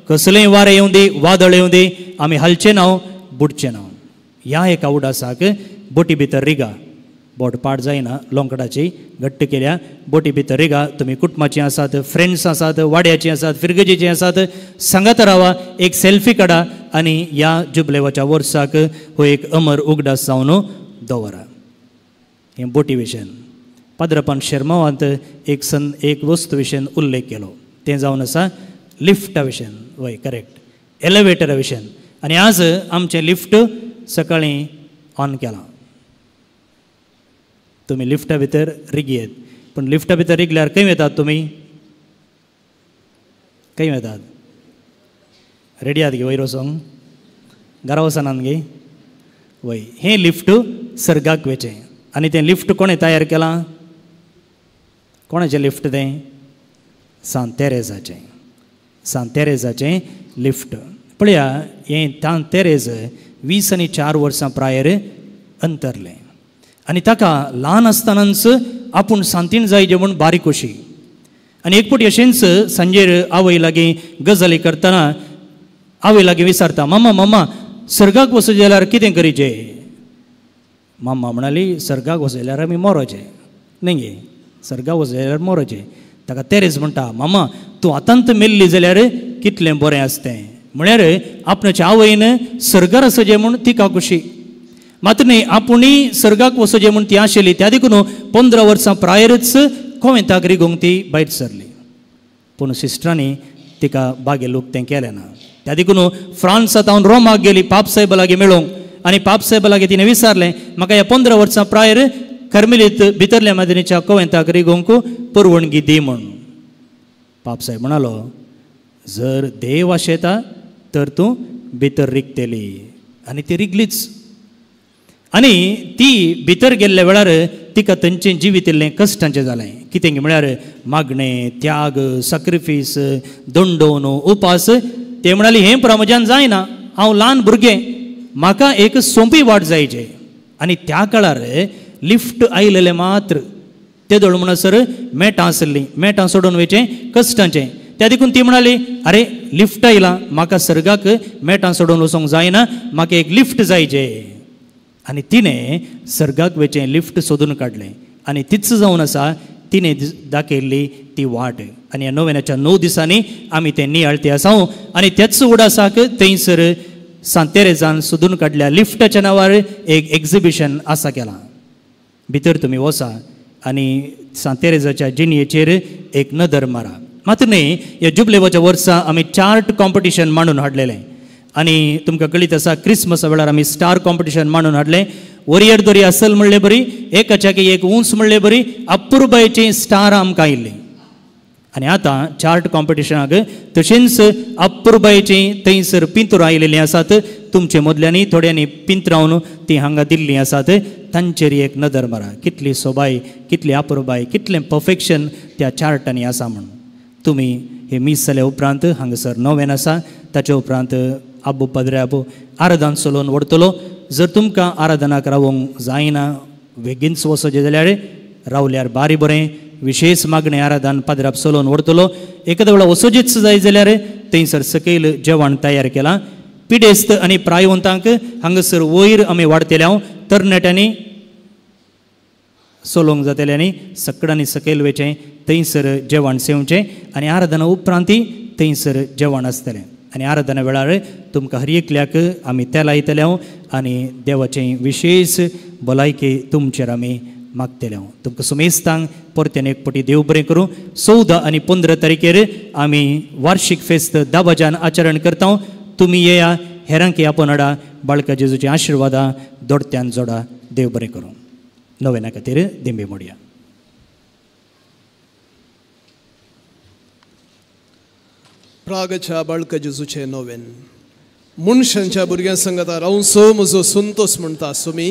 Speaker 9: कसलेंय वारें येवं दी, वादळ येवं दी, आमी हालचें ना, बुडचें ना. ह्या एका उडासाक बोटी भितर रिगा, बोट पाड जायना, लोंकडाची घट्ट केल्या बोटी भितर रिगा. तुमी कुटुंबाचीं आसात, फ्रेंड्स आसात, वाड्याचीं आसात, फिरगजेचीं आसात, सांगात रावा, एक सेल्फी काडा आनी ह्या जुबलेवाच्या वर्साक हो एक अमर उगडास जावन दवरा. हें बोटी विशयान पाद्रपान शेरमावांत एक वस्तू विशयान उल्लेख केलो, तें जावन आसा लिफ्टा विशयान, वय करेक्ट, एलिवेटरा विशयान. आनी आज आमचें लिफ्ट सकाळीं ऑन केलां. तुमी लिफ्टा भितर रिगयेत, पूण लिफ्टा भितर रिगल्यार खंय वेतात तुमी? खंय वेतात? रेडी आहात गे वयर वचोंक? घरा वचनात गे? वय, हें लिफ्ट सर्गाक वेचें. आनी तें लिफ्ट कोणें तयार केलां? कोणाचें लिफ्ट तें? सांत तेरेजाचें. सांत तेरेजाचें लिफ्ट. पळया, हें सांत तेरेज 24 वर्सां प्रायर अंतरलें आनी ताका ल्हान आसतनाच आपूण सांतीन जायजे म्हूण बारीक अशी. आनी एक फावटी अशेंच सांजेर आवय लागीं गजाली करतना आवय लागीं विचारता, मामा मामा सर्गाक वचूं जाल्यार कितें करीचें? मामा म्हणाली, सर्गाक वचूं जाल्यार आमी मरोचें न्ही गे, सर्गाक वचूं जाल्यार मरोचें. ताका तेरेज म्हणटा, मामा तूं आतांत मेल्ली जाल्यार कितलें बरें आसतें. म्हळ्यार आपणाच्या आवयन सर्गार आसचें म्हूण तिका खुशी, मात्र न्ही आपुणूय सर्गाक वचचें म्हूण ती आशिल्ली. त्या देखून 15 वर्सां प्रायरच कोवेंताक रिगोवंक ती भायर सरली. पूण सिस्टरांनी तिका बागे लोक तें केलें ना. त्या देखून फ्रांसांत हांव रोमाक गेली पापसाहेबा लागीं मेळोवंक आनी पापसाहेबा लागीं तिणें विचारलें, म्हाका ह्या 15 वर्सां प्रायर कर्मेलीत भितरल्या मादरीच्या कोवेंताक रिगोवंक परवणगी दी म्हूण. पापसाहेब म्हणालो, जर देव आशेता तर तूं भितर रिगतली. आनी ती रिगलीच. आनी ती भितर गेल्ल्या वेळार तिका थंयचें जिवीत इल्लें कश्टांचें जालें. कितें म्हळ्यार मागणें, त्याग, सॅक्रिफीस, दंडोवन, उपास. ते म्हणाली, हें पुरा म्हज्यान जायना, हांव ल्हान भुरगें, म्हाका एक सोंपी वाट जायचे. आनी त्या काळार लिफ्ट आयलेलें मात्र तेदोळ म्हणसर मेटां आसलीं, मेटां सोडून वयचें कश्टांचें. त्या देखून ती म्हणाली, अरे लिफ्ट आयलां, म्हाका सर्गाक मेटां सोडून वचूंक जायना, म्हाका एक लिफ्ट जायचे. आनी तिणें सर्गाक वयचें लिफ्ट सोदून काडलें आनी तीच जावन आसा तिणें दाखयल्ली ती वाट. आनी ह्या नोवेनाच्या 9 दिसांनी आमी तें नियाळते आसा. आनी त्याच उडासाक थंयसर सांत तेरेजान सोदून काडल्या लिफ्टाच्या नांवार एक एक्झिबिशन आसा केलां. भितर तुमी वसा आनी सांत तेरेजाच्या जिणयेचेर एक नदर मारा. मात्र न्ही, ह्या जुबलेवाच्या वर्सा आमी चार्ट कॉम्पिटिशन मांडून हाडलेलें आनी तुमकां कळीत आसा क्रिसमसा वेळार आमी स्टार कॉम्पिटिशन मांडून हाडलें. वरियर दोरी असल म्हणले बरी, एकाच्याकी एक उंच म्हणले बरी अपुरबायची स्टार आमकां आयिल्ली. आनी आतां चार्ट कॉम्पिटिशनाक तशेंच अपुरबायची थंयसर पिंतुरां आयिल्लीं आसात. तुमचे मदल्यांनी थोड्यांनी पिंतरावन तीं हांगा दिल्लीं आसात. तांचेर एक नदर मारा, कितली सोबाय, कितली अपुरबाय, कितलें परफेक्शन त्या चार्टांनी आसा म्हूण. तुमी हे मीस जाल्या उपरांत हांगासर नोवेन आसा, ताचे उपरांत आबू पाद्रे आबू आराधन चलोवन व्हरतलो. जर तुमकां आराधनाक रावोंक जायना, बेगीनच वचचें जाल्यार रावल्यार बारी बरें. विशेष मागणें आराधन पाद्राप चलोवन व्हरतलो. एखाद्या वेळार वचोचेच जाय जाल्यार थंयसर सकयल जेवण तयार केलां. पिडेस्त आनी प्रायवंतांक हांगासर वयर आमी वाडटले. हांव तरणाट्यांनी चलोवंक जातलें आनी सकडांनी सकयल वयचें, थंयसर जेवण सेवचें आनी आराधना उपरांती थंयसर जेवण आसतलें. आनी आराधना वेळार तुमकां हर एकल्याक आमी तेल लायतले आनी देवाचें विशेष भलायकी तुमचेर आमी मागतले. तुमकां सुमेस्तांक परत्यान एक पटी देव बरें करूं. 14 आनी 15 तारखेर आमी वार्षीक फेस्त दाबाजान आचरण करता. तुमी येया, हेरांकी आपोवन हाडा. बाळका जेजूची आशिर्वादां दोडत्यान जोडा. देव बरें करूं. नोवेना खातीर दिंबी मोडया.
Speaker 8: प्रागच्या बाळका जेजूचें नोवेन. मनशांच्या भुरग्यां संगता रावसो म्हजो संतोस म्हणटा सुमी.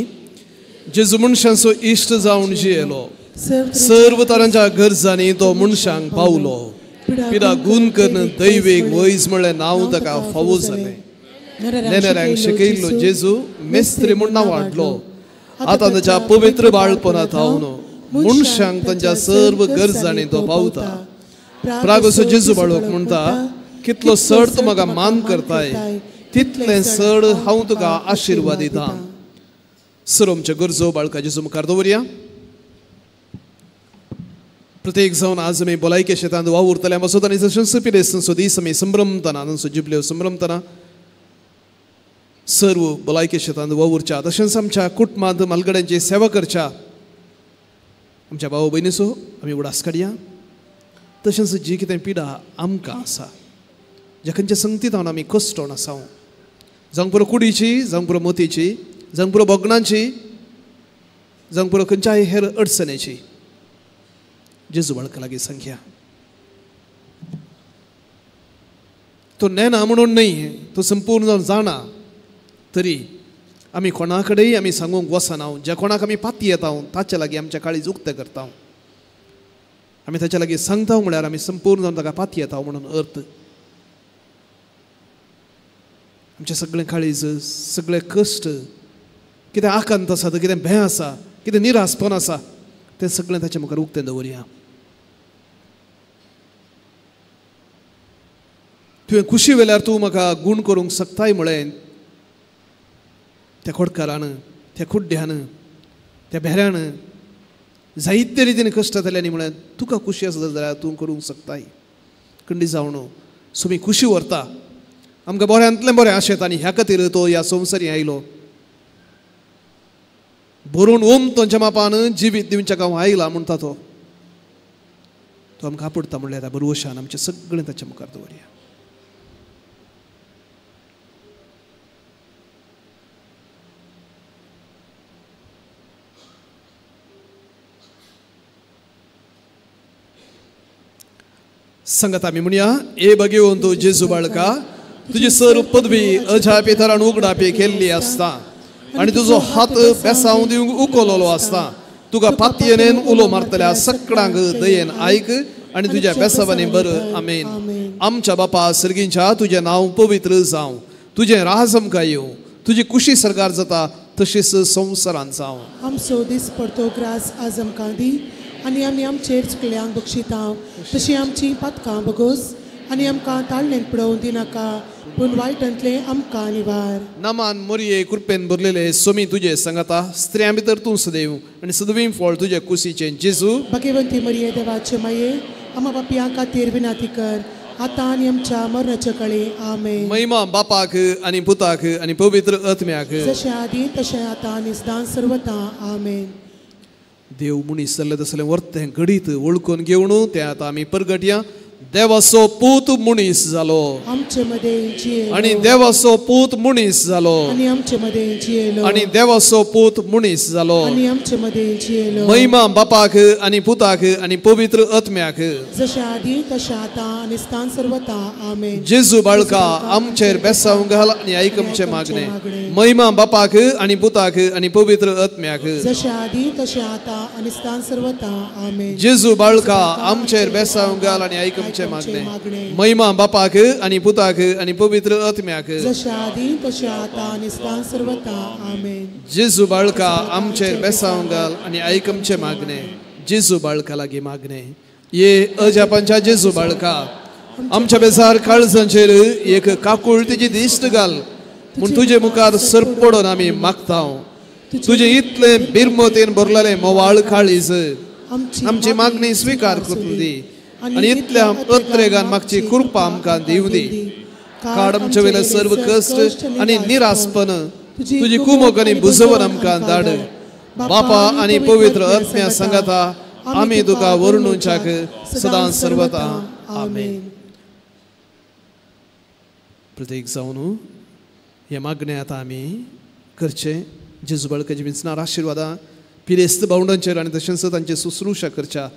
Speaker 8: जेजू मनशांचो इश्ट जावन जियेलो, सर्व तरांच्या गरजांनी तो मनशांक पावलो. पिडा गूण करून दैवेक वैज म्हणलें नांव ताका फावो जालें. नेनेऱ्यांक शिकयल्लो जेजू मेस्त्री म्हूण नांव हाडलो. आतां ताच्या पवित्र बाळपणांत थावन मनशांक तांच्या सर्व गरजांनी तो पावता. प्रागसो जेजू बाळक म्हणटा, कितलो सड तूं म्हाका मान करताय तितलें सड हांव तुका आशिर्वाद दिता. सर आमच्यो गरजो बाळका जेजू मुखार दवरया. प्रत्येक जावन आज आमी भलायके शेतांत वावुरतले पासत आनी तशेंच पिडेस्तांचो दीस आमी संभ्रमतना, तांचो जिबल्यो संभ्रमतना सर्व भलायके शेतांत वावुरच्या, तशेंच आमच्या कुटुंबांत मालगड्यांची सेवा करच्या आमच्या भाव भयणीचो आमी उडास काडया. तशेंच जी कितें पिडा आमकां आसा, ज्या खंयच्या संगतीत हांव आमी कश्टोन आसा, जावंक पुरो कुडीची, जावंक पुरो मोतीची, जावंक पुरो भोगणांची, जावंक पुरो खंयच्याय हेर अडचणेची, जेजू बाळका लागीं संख्या तो नेना म्हणून न्हय, तो संपूर्ण जाणा. तरी आमी कोणा कडेन आमी सांगूंक वचना. ज्या कोणाक आमी पाती येता ताच्या लागीं आमच्या काळीज उक्तें करता. आमी ताच्या लागीं सांगता म्हळ्यार आमी संपूर्ण जावन ताका पाती येता म्हणून अर्थ. आमचें सगळें काळीज, सगळे कश्ट, कितें आकांत आसा, कितें भंय आसा, कितें निरासपण आसा, तें सगळें ताच्या मुखार उक्तें दवरया. तुवें खुशी वेल्यार तूं म्हाका गूण करूंक शकताय म्हळें त्या खोडकारान, त्या खुड्ड्यान, त्या भेऱ्यान जायते रितीन कश्ट जाताले आनी म्हळें तुका खुशी आसा जाल्यार तूं करूंक शकताय. खंडी जावन सुमी खुशी व्हरता आमकां बऱ्यांतलें बरें आशेत आनी ह्या खातीर तो ह्या संवसारी आयलो. भरून ओम तांच्या मापान जिवीत दिवच्या गांव आयला म्हणटा तो तो आमकां आपडटा म्हणल्यार बरवशान आमचें सगळें ताच्या मुखार दवरया. संगत आमी म्हणया, ए भगेवन तूं जेजू बाळका, तुजी सर पदवी अजापी थरान उगडापी केल्ली आसता आनी तुजो हात बेसांव दिवंक उखलोलो आसता. तुका पातयेन उलो मारतल्या सकडांक दयेन आयक आनी तुज्या बेसावांनी बर. आमेन. आमच्या बापा सर्गींच्या, तुजें नांव पवित्र जावं, तुजें राज आमकां येवं, तुजी कुशी सरकार जाता तशीच संवसारान जावं.
Speaker 7: आमचो दीस पडतो ग्रास आज आमकां दी आनी आमी आमचेर चुकल्यांक बक्षिता तशी आमची पातकां बगोस आनी आमकां ताळणेंत पडोवन दिनाका पूण वायटांतलें आमकां निवार.
Speaker 8: नामान मोरये कृपेन भरलेले सोमी तुजे सांगाता, स्त्रियां भितर तूं सदैव आनी सदवीं फळ तुजे कुशीचें जेजू.
Speaker 7: भाग्यवंती मरिये देवाचे माये, आमा बापयां खातीर विनाती कर आतां आनी आमच्या मरणाच्या कळे. आमेन.
Speaker 8: महिमा बापाक आनी पुताक आनी पवित्र आत्म्याक,
Speaker 7: जशें आदी तशें आतां आनी सदां सर्वता. आमेन.
Speaker 8: देव मनीस जाल्लें तसलें वर्तें घडीत वळखून घेवन तें आतां आमी परगटया. देवाचो पूत मनीस जालो
Speaker 7: आमचे मदें जियेलो
Speaker 8: आनी देवाचो पूत मनीस जालो
Speaker 7: आनी आमचे मदें जियेलो
Speaker 8: आनी देवाचो पूत मनीस जालो
Speaker 7: आनी आमचे मदें जियेलो.
Speaker 8: महिमा बापाक आनी पुताक आनी पवित्र आत्म्याक,
Speaker 7: जशें आदी तशें आतां आनी सदां सर्वता. आमेन.
Speaker 8: जेजू बाळका आमचेर बेसांव घाल आनी आयक आमचें मागणें. महिमा बापाक आनी पुताक आनी पवित्र आत्म्याक,
Speaker 7: जशें आदी तशें आतां आनी सदां सर्वता. आमेन.
Speaker 8: जेजू बाळका आमचेर बेसांव घाल आनी आयक आमचें मागणें. महिमा बापाक आनी पुताक आनी पवित्र आत्म्याक,
Speaker 7: जशें आदी तशें आतां आनी सदां सर्वता. आमेन.
Speaker 8: जेजू बाळका आमचेर बेसांव घाल आनी आयक आमचें मागणें. जेजू बाळका लागीं मागणें. ये अजापांच्या जेजू बाळका, आमच्या बेजार काळजांचेर एक काकुळतीची दिश्ट घाल म्हूण तुजे मुखार सरपडून आमी मागता. तुजें इतलें बिरमतेन भरलेलें मोवाळ काळीज आमची मागणी स्विकार करून दी आनी इतल्या अत्रेगान मागची कृपा आमकां दिवं दी. काड आमचे वयले सर्व कश्ट आनी निरासपण तुजी कुमोक आनी बुजवन आमकां धाड. बापा आनी पवित्र आत्म्या सांगाता आमी तुका वर्णुच्याक सदां सर्वता. आमेन. प्रत्येक जावन हें मागणें आतां आमी करचें. जेजू बाळकाची विंचणार आशिर्वादां पिरेस्त भावंडांचेर आनी तशेंच तांचे सुश्रुशा करच्या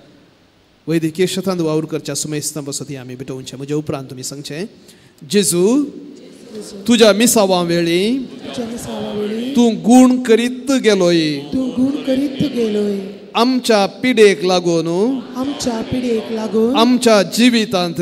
Speaker 8: वैद्यकीय शेतांत वावर करच्या सुमेस्तां पासत आमी भेटोवचें. म्हज्या उपरांत तुमी सांगचें, जेजू तुज्या मिसावां वेळी तूं गूण करीत गेलोय,
Speaker 7: तूं गूण करीत गेलोय,
Speaker 8: आमच्या पिडेक लागून,
Speaker 7: आमच्या पिडेक लागून,
Speaker 8: आमच्या जिवितांत,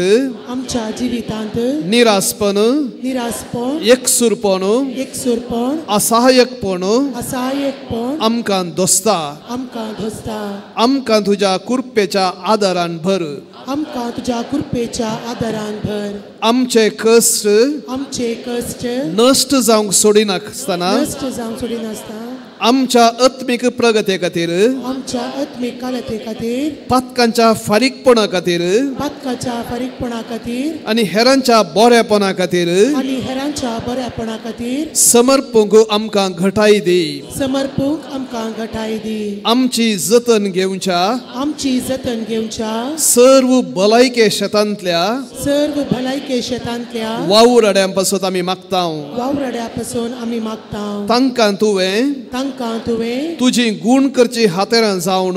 Speaker 7: आमच्या जिवितांत
Speaker 8: निरासपण,
Speaker 7: निरासपण,
Speaker 8: एकसूरपण,
Speaker 7: एकसूरपण,
Speaker 8: असहायकपण,
Speaker 7: असहायकपण
Speaker 8: आमकां दोसता,
Speaker 7: आमकां दोसता.
Speaker 8: आमकां तुज्या कृपेच्या आदारान भर,
Speaker 7: आमकां तुज्या कृपेच्या आदारान भर.
Speaker 8: आमचे कश्ट,
Speaker 7: आमचे कश्ट
Speaker 8: नश्ट जावंक सोडिनासतना,
Speaker 7: नश्ट जावंक सोडिनासतना,
Speaker 8: आमच्या आत्मीक प्रगती खातीर,
Speaker 7: आमच्या आत्मीक कालते खातीर,
Speaker 8: पातकांच्या फारीकपणा खातीर,
Speaker 7: पातकाच्या फारीकपणा खातीर
Speaker 8: आनी हेरांच्या बऱ्यापणा खातीर,
Speaker 7: आनी हेरांच्या बऱ्यापणा खातीर
Speaker 8: समर्पूंक आमकां घटाय दी,
Speaker 7: समर्पूंक आमकां घटाय दी.
Speaker 8: आमची जतन घेवच्या,
Speaker 7: आमची जतन घेवच्या
Speaker 8: सर्व भलायके शेतांतल्या,
Speaker 7: सर्व भलायके शेतांतल्या
Speaker 8: वावुराड्यां पासून आमी मागता,
Speaker 7: वावुराड्या पासून आमी मागता.
Speaker 8: तांकां तुवें,
Speaker 7: तांकां तुवें
Speaker 8: तुजी गूण करची हातेरां जावन,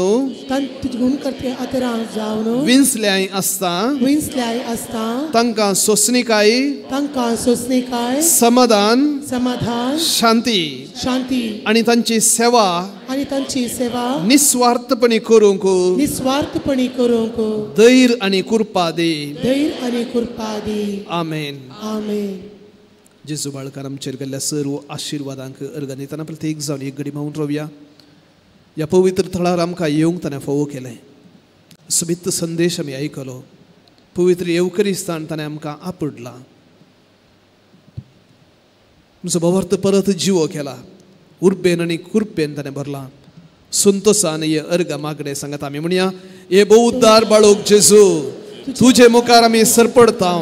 Speaker 7: गुण करचे हातेरां जावन
Speaker 8: विंचल्याय आसता,
Speaker 7: विंचल्याय आसता,
Speaker 8: तांकां सोंसणीकाय,
Speaker 7: तांकां सोंसणीकाय,
Speaker 8: समाधान,
Speaker 7: समाधान,
Speaker 8: शांती,
Speaker 7: शांती
Speaker 8: आनी तांची सेवा,
Speaker 7: आनी तांची सेवा
Speaker 8: निस्वार्थपणी करूंक,
Speaker 7: निस्वार्थपणी करूंक
Speaker 8: धैर्य आनी कृपा दी,
Speaker 7: धैर्य आनी कृपा दी.
Speaker 8: आमेन.
Speaker 7: आमेन.
Speaker 8: जेजू बाळकार आमचेर गेल्ल्या सर्व आशिर्वादांक अर्गां दितना प्रत्येक जावन एक घडी मावन रोवया. ह्या पवित्र थळार आमकां येवंक ताणें फावो केलें. सोबीत संदेश आमी आयकलो. पवित्र येवकरिस्तान ताणें आमकां आपडलां. आमचो भावार्थ परत जिवो केला. उर्बेन आनी कुर्पेन ताणें भरलां. संतोसान हे अर्घ मागणें सांगता आमी म्हणया, हे भोव उद्धार बाळूक जेजू, तुजे मुखार आमी सरपडता.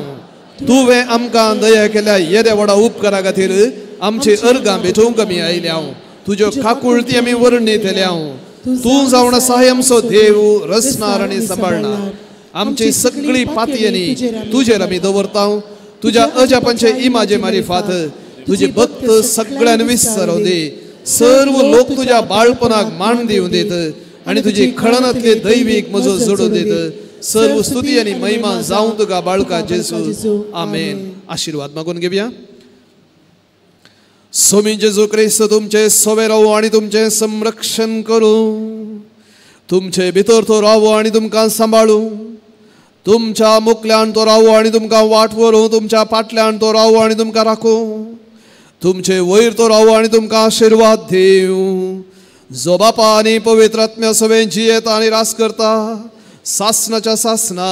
Speaker 8: तुवें आमकां दया केल्या येद्या व्हडा उपकारा खातीर आमचे अर्घां भेटोवंक आमी आयल्या. तुज्यो काकुळती आमी वर्णितल्या. तूं जावन आसा आमचो देव, रचणार आनी सांबाळणार. आमची सगळी पातयेनी तुजेर आमी दवरता. तुज्या अजापांचे इमाजे मारिफात तुजे भक्त सगळ्यान विसरोवं दी. सर्व लोक तुज्या बाळपणाक मान दिवं देत आनी तुजी खळनांतले दैवीक मजो जोडून देत. सर्व स्तुती आनी महिमा जावं तुका बाळका जेजू. आमेन. आशिर्वाद मागून घेवया. स्वामी जेजू क्रिस्त तुमचे सोवे रावो आनी तुमचें संरक्षण करूं. तुमचे भितर तो रावो आनी तुमकां सांबाळूं. तुमच्या मुखल्यान तो रावो आनी तुमकां वाट व्हरूं. तुमच्या फाटल्यान तो रावो आनी तुमकां राखूं. तुमचे वयर तो रावो आनी तुमकां आशिर्वाद दिवं. जो बापा आनी पवित्र आत्म्या सवें जियेता आनी रास करता सासनाच्या सासना.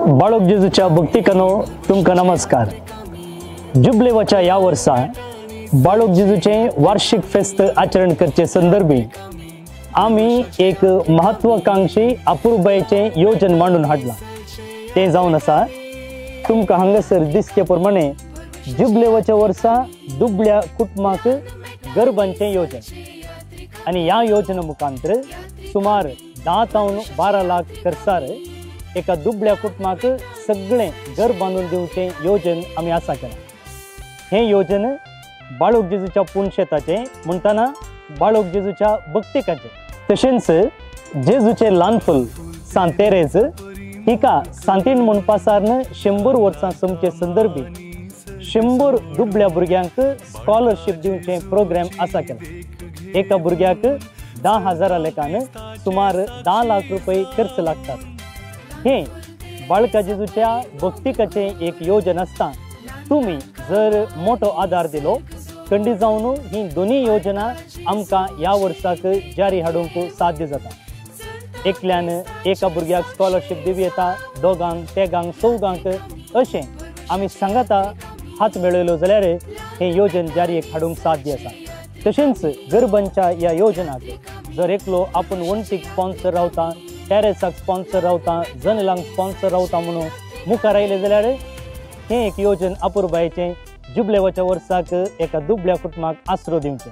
Speaker 11: बाळक जेजूच्या भक्तिकानो तुमकां नमस्कार. जुबलेवाच्या ह्या वर्सा बाळक जेजूचें वार्षिक फेस्त आचरण करचे संदर्भी आमी एक महत्वाकांक्षी अपुरबायेचें योजन मांडून हाडलां. तें जावन आसा तुमकां हांगासर दिसचे प्रमाणे जुबलेवाच्या वर्सा दुबळ्या कुटुंबाक गरबांचें योजन आनी ह्या योजना मुखांतर सुमार 10 तावन 12 लाख खर्चार एका दुबळ्या कुटुंबाक सगळें घर बांदून दिवचें योजन आमी आसा केलां. हें योजन बाळक जेजूच्या पुनशेताचें म्हणटना बाळक जेजूच्या भक्तिकाचें, तशेंच जेजूचें ल्हानफूल सांत तेरेज हिका सांतीन म्हूण पासारन 100 वर्सां सोमचे संदर्भी 100 दुबळ्या भुरग्यांक स्कॉलरशीप दिवचें प्रोग्राम आसा केलां. एका भुरग्याक 10,000 लेखान सुमार 10 लाख रुपये खर्च लागतात. हें बाळका जेजूच्या भक्तिकाचें एक योजन आसता. तुमी जर मोठो आदार दिलो खंडीत जावन ही दोनूय योजना आमकां ह्या वर्साक जारी हाडूंक साध्य जाता. एकल्यान एका भुरग्याक स्कॉलरशीप दिवं येता, दोगांक, तेगांक, चौगांक अशें आमी सांगाता हात मेळयलो जाल्यार हें योजन जारी हाडूंक साध्य आसा. तशेंच गरबांच्या ह्या योजनाक जर एकलो आपूण वण्टीक स्पॉन्सर रावता, टॅरेसाक स्पॉन्सर रावता, जनेलांक स्पॉन्सर रावता म्हणून मुखार आयलें जाल्यार हें एक योजन अपुरबायेचें जुबलेवाच्या वर्साक एका दुबळ्या कुटुंबाक आसरो दिवचें.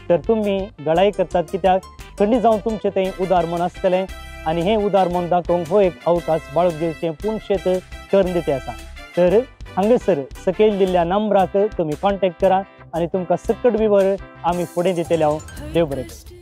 Speaker 11: तर तुमी गळाय करतात कित्याक खंडीत जावन तुमचें थंय उदार मन आसतलें आनी हें उदार मन दाखोवंक हो एक अवकाश बाळक जेजूचें पुनशेत करून दिते आसा. तर हांगासर सकयल दिल्ल्या नंबराक तुमी कॉन्टेक्ट करा आनी तुमकां सकट विवर आमी फुडें दितले. हांव देव बरें करूं.